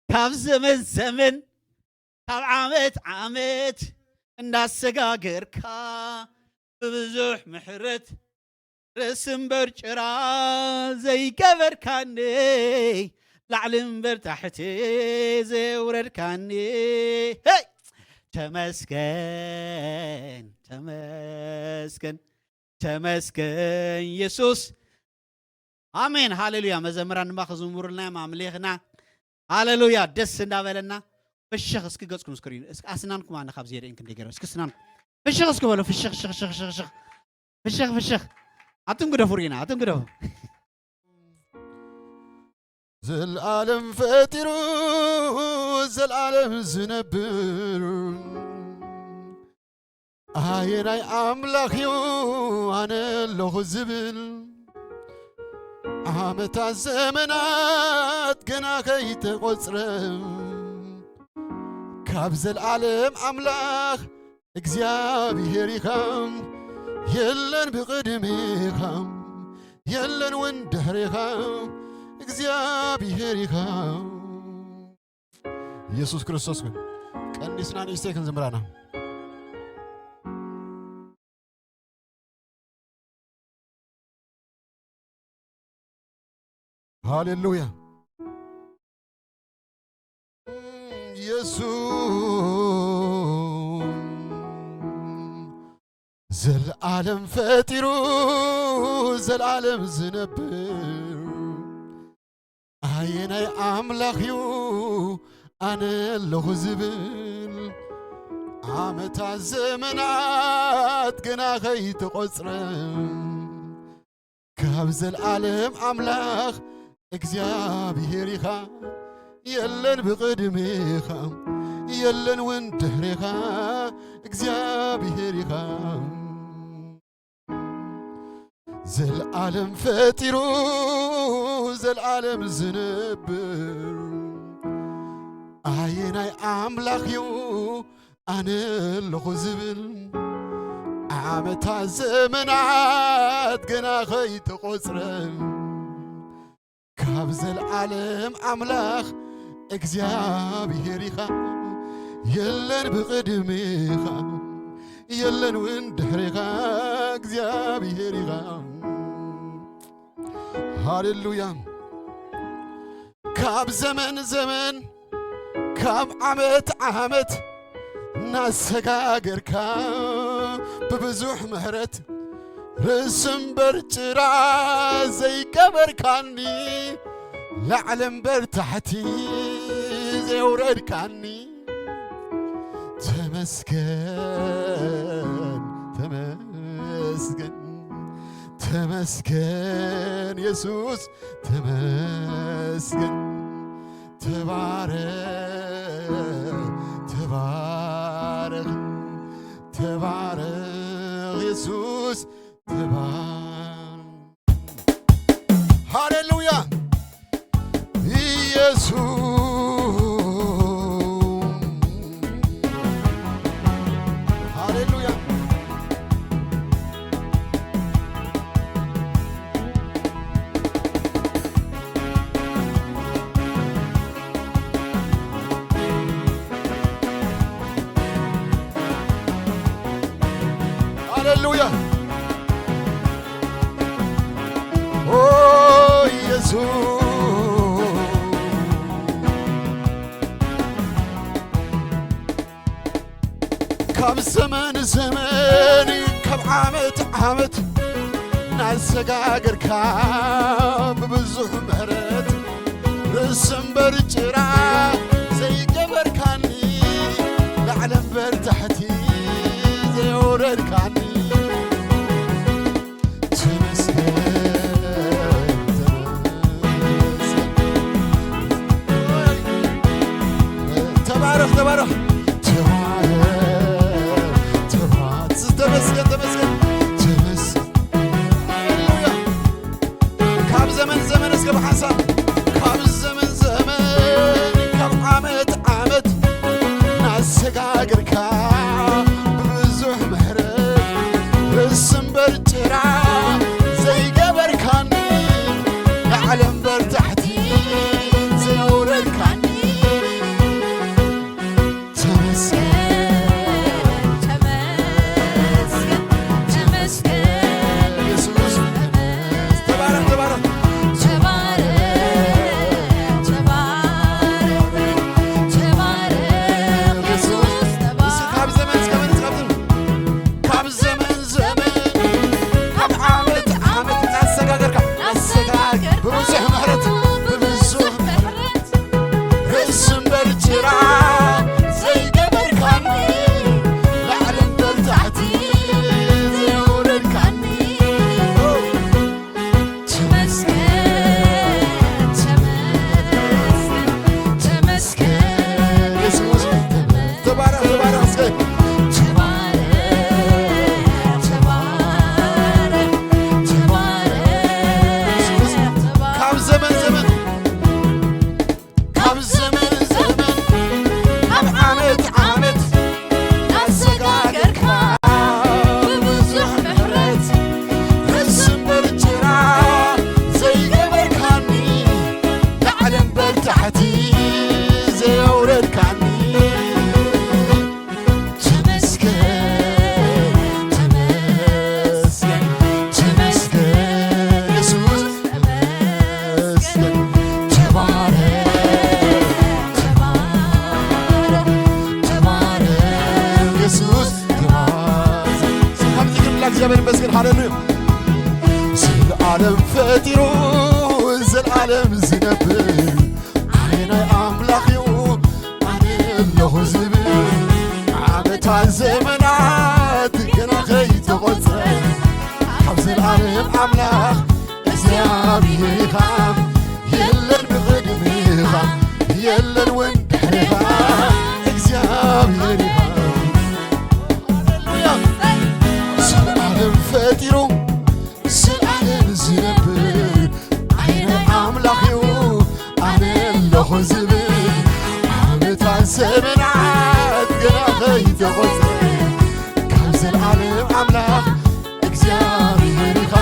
ካብ ዘመን ዘመን ካብ ዓመት ዓመት እንዳሰጋገርካ ብብዙሕ ምሕረት ርእሲ እምበር ጭራ ዘይገበርካኒ ላዕሊ እምበር ታሕቲ ዘየውረድካኒ ሄይ ተመስገን ተመስገን ተመስገን የሱስ ኣሜን ሃሌሉያ መዘምራን ድማ ክዝምሩልና እዮም ኣምሊኽና ሃሌሉያ ደስ እንዳበለና ፍሽኽ እስኪ ገጽኩም እስክሪን እስኪ ኣስናንኩም ኣነ ካብ ዘርእን ክንደይ ገይረ እስኪ ስናንኩም ፍሽኽ እስኪ በሎ ፍሽኽ ሽኽ ሽኽ ሽኽ ሽኽ ፍሽኽ ፍሽኽ ኣቱም ግደፉ ርኢና ኣቱም ግደፉ ዘልዓለም ፈጢሩ ዘልዓለም ዝነብር ኣየናይ ኣምላኽ እዩ ኣነ ኣለኹ ዝብል ዓመታት ዘመናት ገና ከይተቖጽረ፣ ካብ ዘልዓለም ኣምላኽ እግዚኣብሔር ኢኻ። የለን ብቕድሜኻ፣ የለን እውን ድሕሬኻ፣ እግዚኣብሔር ኢኻ። ኢየሱስ ክርስቶስ ግን ቀንዲስና ንእሽተይ ክንዝምራና። ሃሌሉያ። ኢየሱስ ዘልዓለም ፈጢሩ ዘልዓለም ዝነብር ኣየናይ ኣምላኽ እዩ ኣነ ኣለኹ ዝብል? ዓመታት ዘመናት ገና ኸይተቖጽረ ካብ ዘልዓለም ኣምላኽ እግዚኣብሔር ኢኻ። የለን ብቕድሜኻ፣ የለን እውን ድሕሬኻ፣ እግዚኣብሔር ኢኻ። ዘልዓለም ፈጢሩ ዘልዓለም ዝነብር ኣየናይ ኣምላኽ እዩ ኣነ ኣለኹ ዝብል? ዓመታት ዘመናት ገና ኸይተቖጽረ ካብ ዘልዓለም ኣምላኽ እግዚኣብሔር ኢኻ። የለን ብቕድሜኻ፣ የለን እውን ድሕሬኻ እግዚኣብሔር ኢኻ። ሃሌሉያ። ካብ ዘመን ዘመን፣ ካብ ዓመት ዓመት እናሰጋገርካ ብብዙሕ ምሕረት ርእሲ እምበር ጭራ ዘይገበርካኒ፣ ላዕሊ እምበር ታሕቲ ዘየውረድካኒ፣ ተመስገን፣ ተመስገን፣ ተመስገን የሱስ፣ ተመስገን። ተባረኽ፣ ተባረኽ፣ ተባረኽ የሱስ፣ ተባረኽ። ሃሌሉያ። ኢየሱስ። ሃሌሉያ። ሃሌሉያ። ኦ ኢየሱስ። ካብ ዘመን ዘመን፣ ካብ ዓመት ዓመት እናሰጋገርካ ብብዙሕ ምሕረት ርእሲ እምበር ጭራ ዘይገበርካኒ፣ ላዕሊ እምበር ታሕቲ ዘየውረድካኒ፣ ተመስገን፣ ተመስገን። ተባረኽ፣ ተባረኽ። ተባረኽ፣ ተባረኽ። ተመስገን፣ ተመስገን። ተመስገን። ሃሌሉያ። ካብ ዘመን ዘመን እስከ ብሓንሳብ፣ ካብ ዘመን ዘመን፣ ካብ ዓመት ዓመት እናሰጋገርካ እግዚኣብሔር ይመስገን። ሃሌሉያ። ዘለዓለም ፈጢሩ፣ ዘለዓለም ዝነብር፣ ኣየናይ ኣምላኽ እዩ ኣነ ኣለኹ ዝብል? ዓመታት ዘመናት ገና ከይተቖጸረ፣ ካብ ዘለዓለም ኣምላኽ እግዚኣብሔር ኢኻ፣ የለን ብቕድሜኻ፣ የለን እውን ድሕሬኻ፣ እግዚኣብሔር ኢኻ። ሃሌሉያ። ስለ ዓለም ፈጢሩ፣ ስለ ዓለም ዝነብር፣ ኣየናይ ኣምላኽ እዩ ኣነ ኣለኹ ዝብል? ዓመታት ዘመናት ገና ከይተቖጸረ፣ ካብ ዘለዓለም ኣምላኽ እግዚኣብሔር ኢኻ፣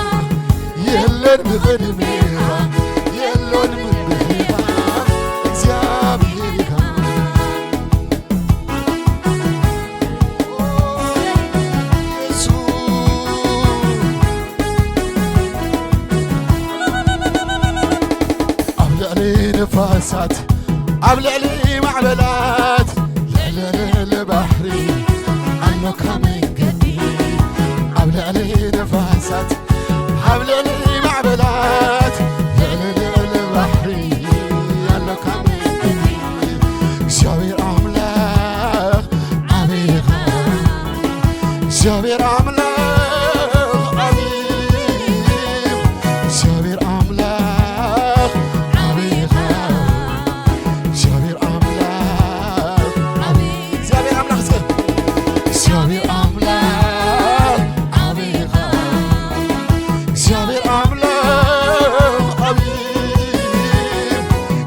የለን ብቕድሜኻ፣ የለን ብድሕሬኻ፣ እግዚኣብሔር ኢኻ። ኣብ ልዕሊ ነፋሳት፣ ኣብ ልዕሊ ማዕበላት፣ ልዕሊ ልዕሊ ባሕሪ ኣሎካ መንገዲ። ኣብ ልዕሊ ነፋሳት፣ ኣብ ልዕሊ ማዕበላት፣ ልዕሊ ልዕሊ ባሕሪ ኣሎካ መንገዲ። እግዚኣብሔር ኣምላኽ ዓቢኻ፣ እግዚኣብሔር ኣምላኽ ዓቢ፣ እግዚኣብሔር ኣምላኽ ዓቢኻ፣ እግዚኣብሔር ኣምላኽ ዓቢ፣ እግዚኣብሔር ኣምላኽ እስከ፣ እግዚኣብሔር ኣምላኽ ዓቢኻ፣ እግዚኣብሔር ኣምላኽ ዓቢ፣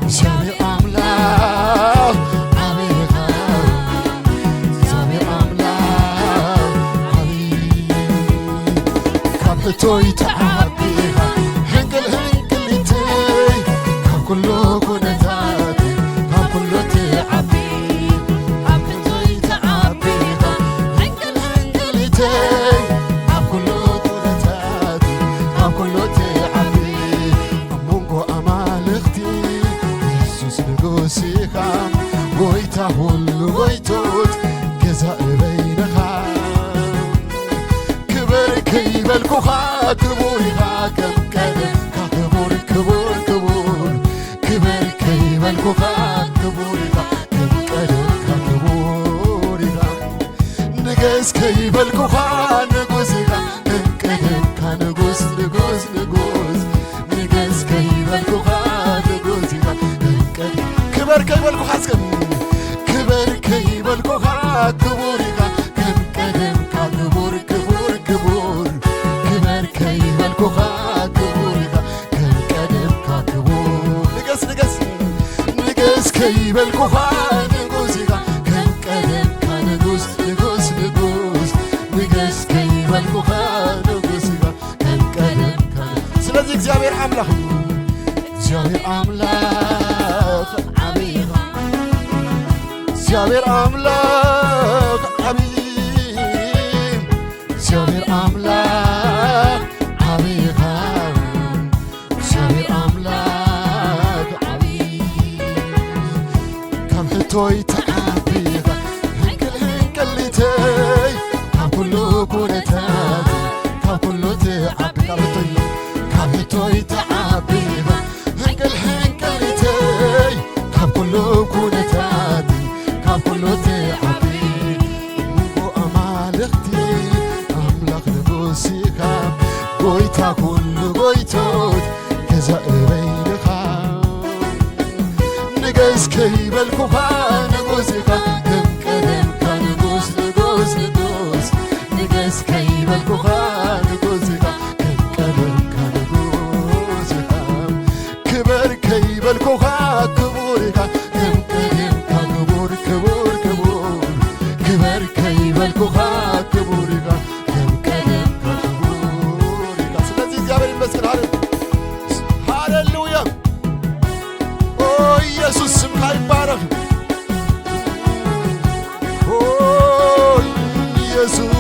እግዚኣብሔር ኣምላኽ ዓቢኻ፣ እግዚኣብሔር ኣምላኽ ዓቢ። ካብ ሕቶይ ትዓቢ ኢኻ፣ ሕንቅል ሕንቅሊተይ፣ ካብ ኩሉ ኩነታት፣ ካብ ኩሉ ትዓቢ። ካብ ሕቶይ ትዓቢ ኢኻ፣ ሕንቅል ሕንቅሊተይ፣ ካብ ኩሉ ኩነታት፣ ካብ ኩሉ ትዓቢ። ኣብ መንጎ ኣማልኽቲ የሱስ ንጉስ ኢኻ፣ ጎይታ ኩሉ ጎይቶት፣ ገዛኢ በይንኻ። ክበር ከይበልኩኻ ክቡር ኢኻ፣ ከም ቀደምካ ክቡር፣ ክቡር፣ ክቡር። ክበር ከይበልኩኻ ክቡር ኢኻ፣ ከም ቀደምካ ክቡር ኢኻ። ንገስ ከይበልኩኻ ንጉስ ኢኻ፣ ከም ቀደምካ ንጉስ፣ ንጉስ፣ ንጉስ። ንገስ ከይበልኩኻ ንጉስ ኢኻ፣ ከም ቀደም-፣ ክበር ከይበልኩኻ እስከ፣ ክበር ከይበልኩኻ ክቡር ኢኻ፣ ከም ቀደምካ ክቡር፣ ክቡር፣ ክቡር። ክበር ከይበልኩኻ ክቡር ኢኻ፣ ከም ቀደምካ ክቡር። ንገስ፣ ንገስ፣ ንገስ ከይበልኩኻ ንጉስ ኢኻ፣ ከም ቀደምካ ንጉስ፣ ንጉስ፣ ንጉስ። ንገስ ከይበልኩኻ ንጉስ ኢኻ፣ ከም ቀደምካ። ስለዚ እግዚኣብሔር ኣምላኽ፣ እግዚኣብሔር ኣምላኽ ዓቢኻ፣ እግዚኣብሔር ኣምላኽ ዓቢ፣ እግዚኣብሔር ኣምላኽ ዓቢኻ፣ እግዚኣብሔር ኣምላኽ ዓቢ። ካብ ሕቶይ ትዓቢ ኢኻ፣ ሕንቅል ሕንቅሊተይ፣ ካብ ኩሉ ኩነታት፣ ካብ ኩሉ ትዓቢ። ካብ ሕቶይ፣ ካብ ሕቶይ ትዓቢ ኢኻ፣ ሕንቅል ሕንቅሊተይ፣ ካብ ኩሉ ኩነታት፣ ካብ ኩሉ ትዓቢ። ንጉ ኣማልኽቲ ኣምላኽ ንጉስ ኢኻ፣ ጎይታ ኩሉ ጎይቶት፣ ገዛኢ በይንኻ። ንገስ ከይበልኩኻ ንጉስ ኢኻ፣ ከም ቀደምካ ንጉስ፣ ንጉስ፣ ንጉስ። ንገስ ከይበልኩኻ ንጉስ ኢኻ፣ ከም ቀደምካ ንጉስ ኢኻ። ክበር ከይበልኩኻ ክቡር ኢኻ፣ ከም ቀደምካ ክቡር፣ ክቡር፣ ክቡር። ክበር ከይበልኩኻ ክቡር ኢኻ፣ ከም ቀደምካ ክቡር ኢኻ። ስለዚ እግዚኣብሔር ይመስገን። ሃሌ-፣ ሃሌሉያ። ኦ ኢየሱስ ስምካ ይባረኽ። ኦ ኢየሱስ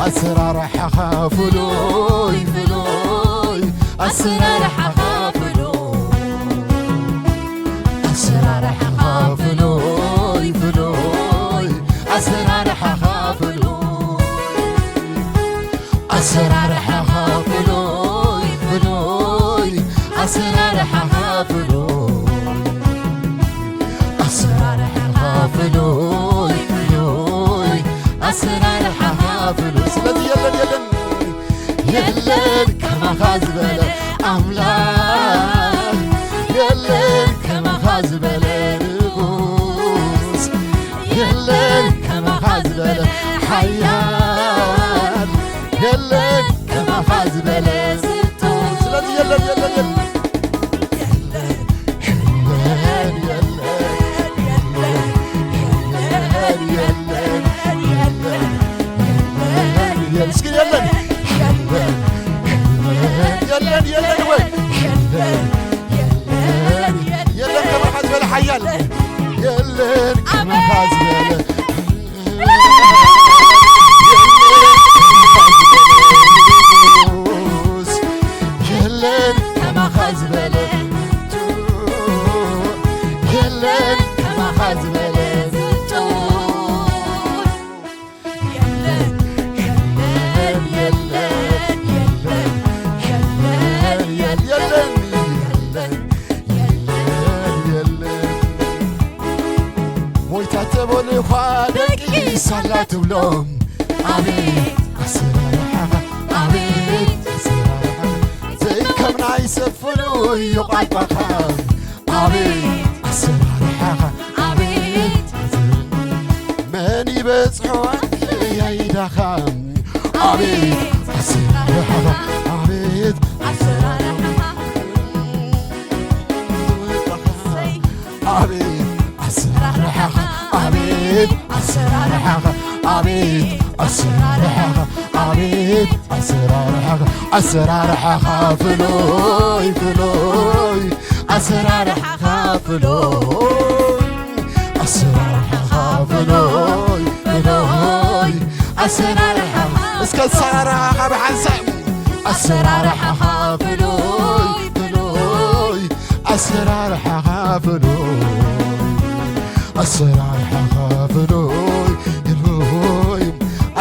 ኣሰራርሓኻ ፍሉይ ፍሉይ ኣሰራርሓኻ ፍሉይ ኣሰራርሓኻ ፍሉይ ፍሉይ ኣሰራርሓኻ ፍሉይ ኣሰራርሓኻ ፍሉይ ፍሉይ ኣሰራርሓኻ ፍሉይ ኣሰራርሓኻ ፍሉይ ፍሉይ ኣሰራርሓኻ ፍሉይ ስለዚ የለን የለን የለን ከማኻ ዝበለ ኣምላኽ የለን ከማኻ ዝበለ ንጉስ የለን ከማኻ ዝበለ ሓያል የለን ከማኻ ዝበለ ስለዚ የለን የለን የለን እስኪ የለን የለን የለን ወይ የለን የለን ከማኻ ዝበለ ሓያል የለን ከማኻ ዝበለ የለን ከማኻ ዝበለ የለን ከማኻ ዝበለ ሞይታ ተበሉ እኳ ደቂ ሳላ ትብሎም ኣቤት ኣሰራርሓኻ ኣቤት ኣሰራርሓኻ ዘይከም ናይ ሰብ ፍሉይ እዩ ቋንቋኻ ኣቤት ኣሰራርሓኻ ኣቤት መን ይበጽሖ ኣያይዳኻ ኣቤት ኣሰራርሓኻ ኣቤት ኣሰራርሓኻ ኣቤት ኣሰራርሓኻ ኣቤት ኣሰራርሓኻ ኣቤት ኣሰራርሓኻ ኣቤት ኣሰራርሓኻ ኣሰራርሓኻ ፍሉይ ፍሉይ ኣሰራርሓኻ ፍሉይ ኣሰራርሓኻ ፍሉይ ፍሉይ ኣሰራርሓ እስከ ኣሰራርሓኻ ብሓንሳእ ኣሰራርሓኻ ፍሉይ ፍሉይ ኣሰራርሓኻ ፍሉይ ኣሰራርሓኻ ፍሉይ ፍሉይ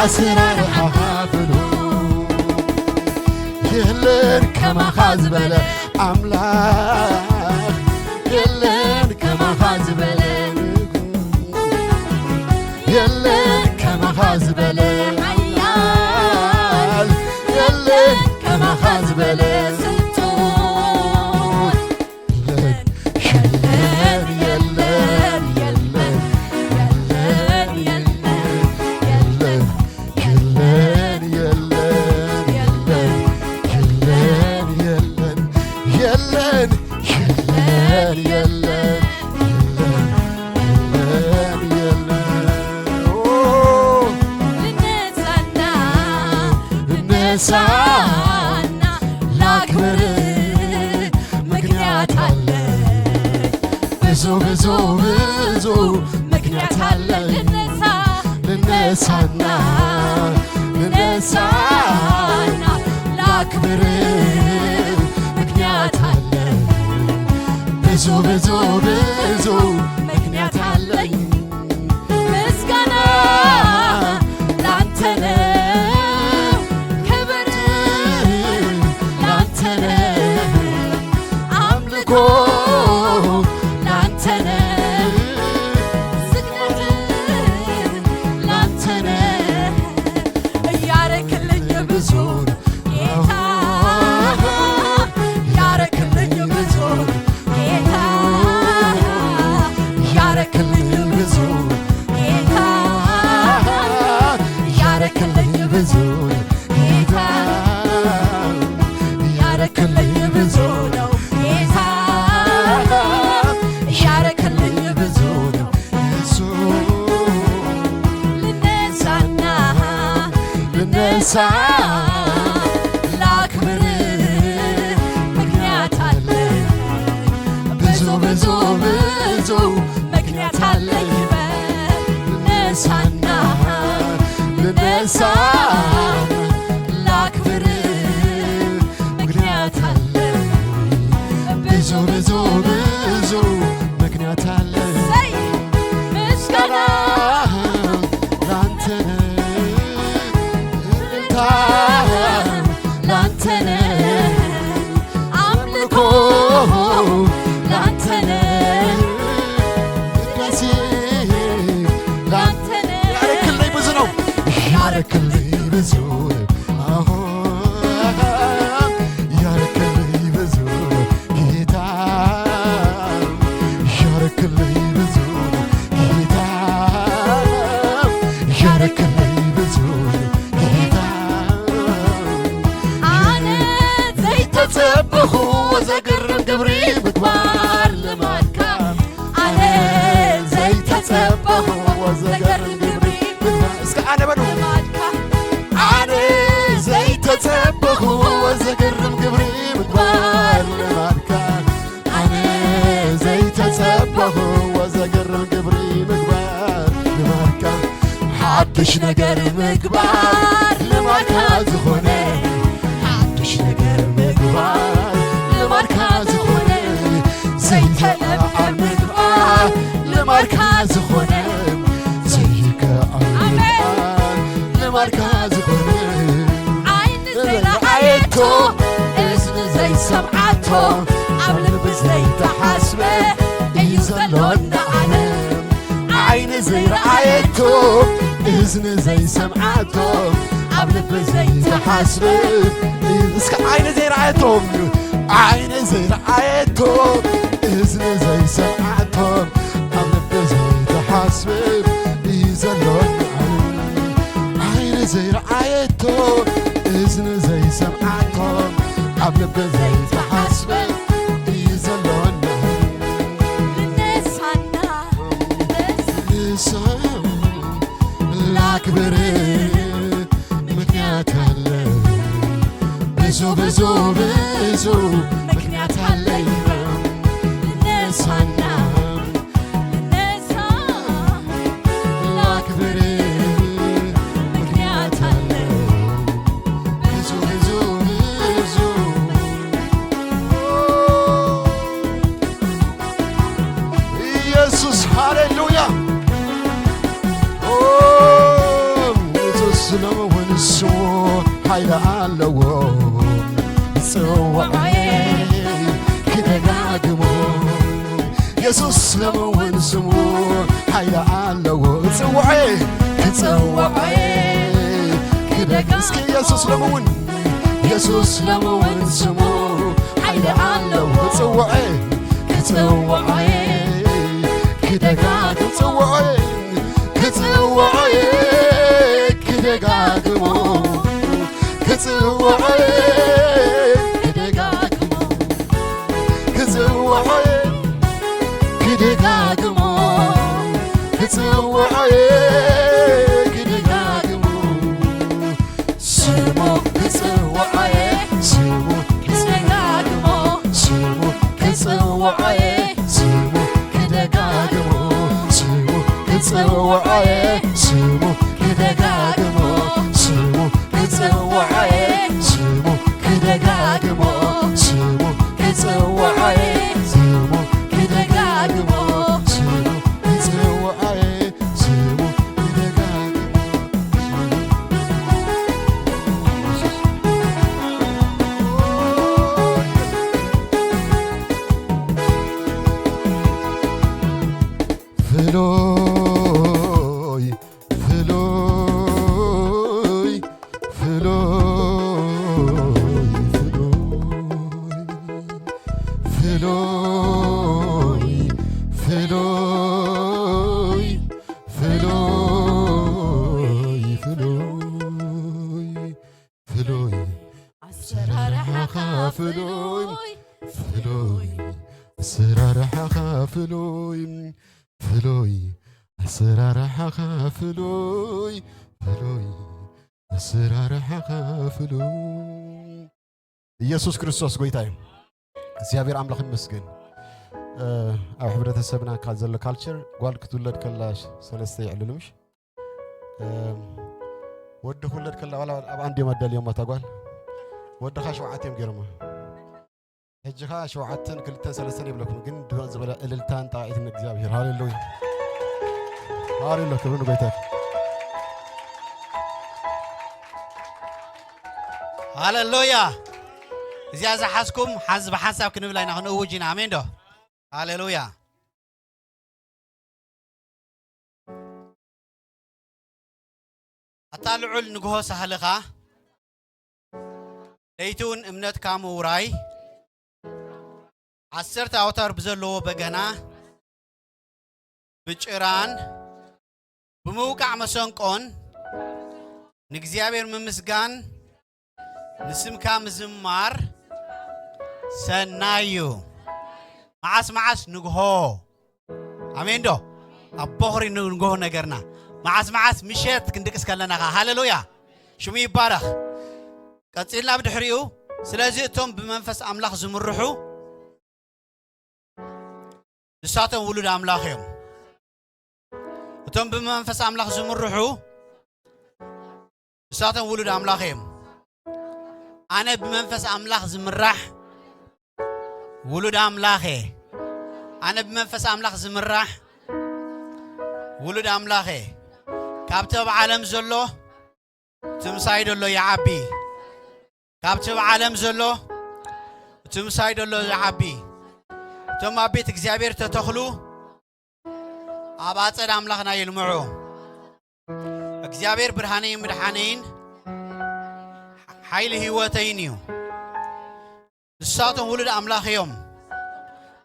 ኣሰራርሓኻ ፍሉይ የለን ከማኻ ዝበለ ኣምላኽ የለን ከማኻ ዝበለ የለን ከማኻ ዝበለ ሓያል የለን ከማኻ ዝበለ ስልጡን የለን የለን የለን የለን የለን የለን የለን የለን የለን የለን የለን የለን የለን የለን የለን የለን ኦ ልነሳና ልነሳና ላክብር ምክንያት አለ ብዙ ብዙ ብዙ ምክንያት አለ ልነሳ ልነሳና ልነሳና ላክብር ምክንያት አለ ብዙ ብዙ ብዙ ምክንያት አለኝ ምስጋና ላንተ ነው ክብር ላንተ ነው አምልኮ ላንተ ነው ስግደት ላንተ ነው እያረክልኝ ብዙ ነው ጌታ ያረክልኝ ብዙ ጌታ ያረክልኝ ብዙ ጌታ ያረክልኝ ብዙ ጌታ ያረክልኝ ብዙ ነው ጌታ ያረክልኝ ብዙ ነው እሱ ልነሳና ልነሳ ላክብር ምክንያት አለ ብዙ ብዙ ብዙ ምክንያት አለ ይበል ልነሳና ልነሳ ብዙ ብዙ ብዙ ምክንያት አለ። ምስጋና ላንተ ነው፣ እልልታ ላንተ ነው፣ አምልኮ ላንተ ነው፣ ውዳሴ ላንተ ነው። ያረክልኝ ብዙ ነው፣ ያረክልኝ ብዙ ነው። አሆ ያረክልኝ ብዙ ጌታ፣ ያረክልኝ ብዙ ጌታ፣ ያረክልኝ ብዙ ጌታ። ኣነ ዘይተጸበኹ ዘገርም ግብሪ ምግባር ልማድካ። ኣነ ዘይተጸበኹ ዘገርም ግብሪ እስከ ኣነ በሉ። ኣነ ዘይተጸበኹ ዘገርም ግብሪ ምግባር ልማድካ። ኣነ ዘይተጸበኹ ዘገርም ግብሪ ምግባር ልማድካ። ሓድሽ ነገር ምግባር ልማድካ ዝኾነ፣ ሓድሽ ነገር ምግባር ልማድካ ዝኾነ፣ ዘይተለምደ ምግባር ልማድካ ዝኾነ፣ ዘይከኣል ኣሜን። ምግባር ልማድካ ዝኾነ፣ ዓይኒ ዘይረኣየቶ፣ እዝኒ ዘይሰምዓቶ፣ ኣብ ልቢ ዘይተሓስበ እዩ ዘሎ እንዳ ዓለም። ዓይኒ ዘይረኣየቶ፣ እዝኒ ዘይሰምዓቶ፣ ኣብ ልቢ ዘይተሓስበ። እስከ ዓይኒ ዘይረኣየቶ፣ ዓይኒ ዘይረኣየቶ፣ እዝኒ ዘይሰምዓቶ፣ ኣብ ልቢ ዘይተሓስበ እዩ ዘሎ። ዓይኒ ዘይረኣየቶ፣ እዝኒ ዘይሰምዓቶ፣ ኣብ ልቢ ዘይተሓስበ እዩ ዘሎ። ንሳና ንሳና ላክብር ምክንያት አለ። ብዙ ብዙ ብዙ ምክንያት አለኝ። ንሳና ንሳ ላክብር ምክንያት አለ። ብዙ ብዙ ብዙ ኢየሱስ ሃሌሉያ። ኦ፣ ኢየሱስ ስለምውን ስሙ ኃይል ኣለዎ። ጽዋዕየ ክደጋግሞ። ኢየሱስ ስለምውን ስሙ ኃይል ኣለዎ። ጽዋዕየ ክጽዋዕየ ክደጋ-፣ እስኪ ኢየሱስ ስለምውን፣ ኢየሱስ ስለምውን ስሙ ኃይል ኣለዎ። ጽዋዕየ ክጽዋዕየ ክደጋግም፣ ጽዋዕየ ክጽዋዕየ ክደጋግሞ፣ ክጽዋዕየ ክደጋግሞ፣ ክጽዋዕየ ክደጋግሞ፣ ክጽዋዕየ ክደጋግሞ። ስሙ ክጽውዖየ፣ ስሙ ክደጋግሞ፣ ስሙ ክጽውዖየ፣ ስሙ ክደጋግሞ፣ ስሙ ክጽውዖየ፣ ስሙ ክደጋግሞ፣ ስሙ ክጽውዖየ፣ ስሙ ክደጋግሞ፣ ስሙ ክጽውዖየ፣ ስሙ ክደጋግሞ፣ ስሙ ክጽውዖየ፣ ስሙ ክደጋግሞ። ፍሉይ፣ ፍሉይ፣ ፍሉይ፣ ፍሉይ፣ ፍሉይ፣ ፍሉይ፣ ፍሉይ፣ ፍሉይ፣ ፍሉይ፣ ኣሰራርሓኻ ፍሉይ፣ ፍሉይ፣ ኣሰራርሓኻ ፍሉይ፣ ፍሉይ፣ ኣሰራርሓኻ ፍሉይ፣ ፍሉይ፣ ኣሰራርሓኻ ፍሉይ። ኢየሱስ ክርስቶስ ጎይታ እዩ። እግዚኣብሔር ኣምላኽ ይመስገን። እ፣ ኣብ ሕብረተሰብና ካብ ዘሎ ካልቸር ጓል ክትውለድ ከላ ሰለስተ የዕልሉ ምሽ? እ፣ ወዲ ክውለድ ከላ ዋላ ኣብ ኣንድ እዮም ኣዳልዮማ እታ ጓል። ወድኻ ሸውዓተ እዮም ገይሮማ። ሕጂ ኸዓ ሸውዓተን ክልተን ሰለስተን ይብለኩም፣ ግን ድምቕ ዝበለ እልልታን ጣቕዒትን ንእግዚኣብሔር። ሃሌሉያ፣ ሃሌሉያ፣ ክብሪ ንጎይታ። ሃሌሉያ። እዚኣ ዝሓዝኩም ሓዝ ብሓንሳብ ክንብላ ኢና፣ ክንእውጅ ኢና። ኣሜን ዶ? ሃሌሉያ። ኣታ ልዑል ንግሆ ሳህልኻ፣ ለይቲ እውን እምነትካ ምውራይ፣ ዓሰርተ ኣውታር ብዘለዎ በገና፣ ብጭራን ብምውቃዕ መሰንቆን ንእግዚኣብሔር ምምስጋን፣ ንስምካ ምዝማር ሰናይ እዩ። መዓስ መዓስ ንግሆ። ኣሜን ዶ? ኣብ ቦኽሪ ንግሆ ነገርና። መዓስ መዓስ ምሸት ክንድቅስ ከለና ኸዓ። ሃሌሉያ። ሽሙ ይባረኽ። ቀጺልና ብድሕሪኡ፣ ስለዚ እቶም ብመንፈስ ኣምላኽ ዝምርሑ፣ ንሳቶም ውሉድ ኣምላኽ እዮም። እቶም ብመንፈስ ኣምላኽ ዝምርሑ፣ ንሳቶም ውሉድ ኣምላኽ እዮም። ኣነ ብመንፈስ ኣምላኽ ዝምራሕ ውሉድ ኣምላኽ እየ። ኣነ ብመንፈስ ኣምላኽ ዝምራሕ ውሉድ ኣምላኽ እየ። ካብቲ ኣብ ዓለም ዘሎ፣ እቲ ምሳይ ዘሎ ይዓቢ። ካብቲ ኣብ ዓለም ዘሎ፣ እቲ ምሳይ ዘሎ ይዓቢ። እቶም ኣብ ቤት እግዚኣብሔር ተተኽሉ፣ ኣብ ኣጸድ ኣምላኽና ይልምዑ። እግዚኣብሔር ብርሃነይን ምድሓነይን፣ ሓይሊ ህይወተይን እዩ። ንሳቶም ውሉድ ኣምላኽ እዮም።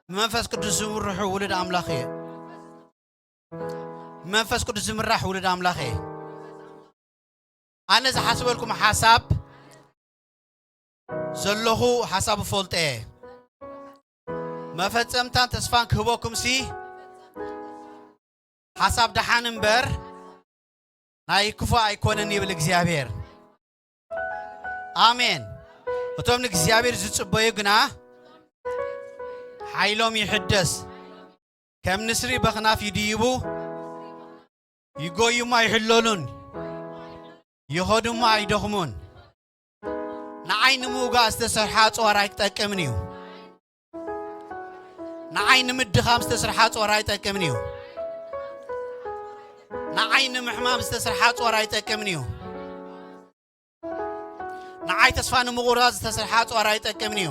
ብመንፈስ ቅዱስ ዝምርሑ ውሉድ ኣምላኽ እየ። ብመንፈስ ቅዱስ ዝምራሕ ውሉድ ኣምላኽ እየ። ኣነ ዝሓስበልኩም ሓሳብ ዘለኹ ሓሳብ እፈልጦ እየ። መፈጸምታን ተስፋን ክህበኩምሲ፣ ሓሳብ ደሓን እምበር ናይ ክፉእ ኣይኮነን ይብል እግዚኣብሔር። ኣሜን። እቶም ንእግዚኣብሔር ዝጽበዩ ግና ሓይሎም ይሕደስ፣ ከም ንስሪ በኽናፍ ይድይቡ፣ ይጎዩማ ኣይሕለሉን፣ ይኸዱማ ኣይደኽሙን። ንዓይ ንምውጋእ ዝተሰርሐ ኣጽዋር ኣይጠቅምን እዩ። ንዓይ ንምድኻም ዝተሰርሐ ኣጽዋር ኣይጠቅምን እዩ። ንዓይ ንምሕማም ዝተሰርሐ ኣጽዋር ኣይጠቅምን እዩ። ንዓይ ተስፋ ንምቑራጽ ዝተሰርሐ ኣጽዋር ኣይጠቅምን እዩ።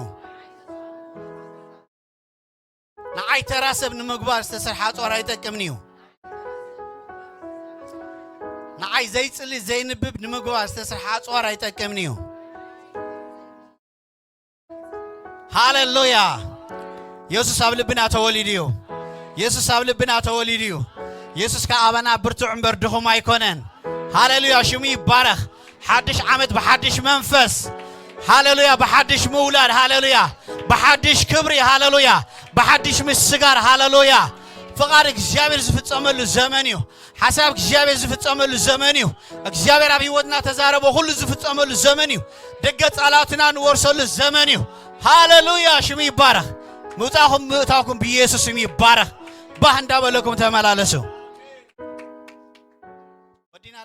ንዓይ ተራ ሰብ ንምግባር ዝተሰርሐ ኣጽዋር ኣይጠቅምን እዩ። ንዓይ ዘይጽሊ ዘይንብብ ንምግባር ዝተሰርሐ ኣጽዋር ኣይጠቅምን እዩ። ሃሌሉያ። የሱስ ኣብ ልብና ተወሊዱ እዩ። የሱስ ኣብ ልብና ተወሊዱ እዩ። የሱስ ከኣ ኣባና ብርቱዕ እምበር ድኹም ኣይኮነን። ሃሌሉያ፣ ሽሙ ይባረኽ። ሓድሽ ዓመት ብሓድሽ መንፈስ፣ ሃሌሉያ፣ ብሓድሽ ምውላድ፣ ሃሌሉያ፣ ብሓድሽ ክብሪ፣ ሃሌሉያ፣ ብሓድሽ ምስጋር፣ ሃሌሉያ። ፍቓድ እግዚኣብሔር ዝፍጸመሉ ዘመን እዩ። ሓሳብ እግዚኣብሔር ዝፍጸመሉ ዘመን እዩ። እግዚኣብሔር ኣብ ህይወትና ተዛረቦ ኩሉ ዝፍጸመሉ ዘመን እዩ። ደገ ጸላእትና ንወርሰሉ ዘመን እዩ። ሃሌሉያ፣ ሽሙ ይባረኽ። ምውጻእኹም ምእታውኩም ብኢየሱስ ስም ይባረኽ። ባህ እንዳበለኩም ተመላለሱ። ወዲና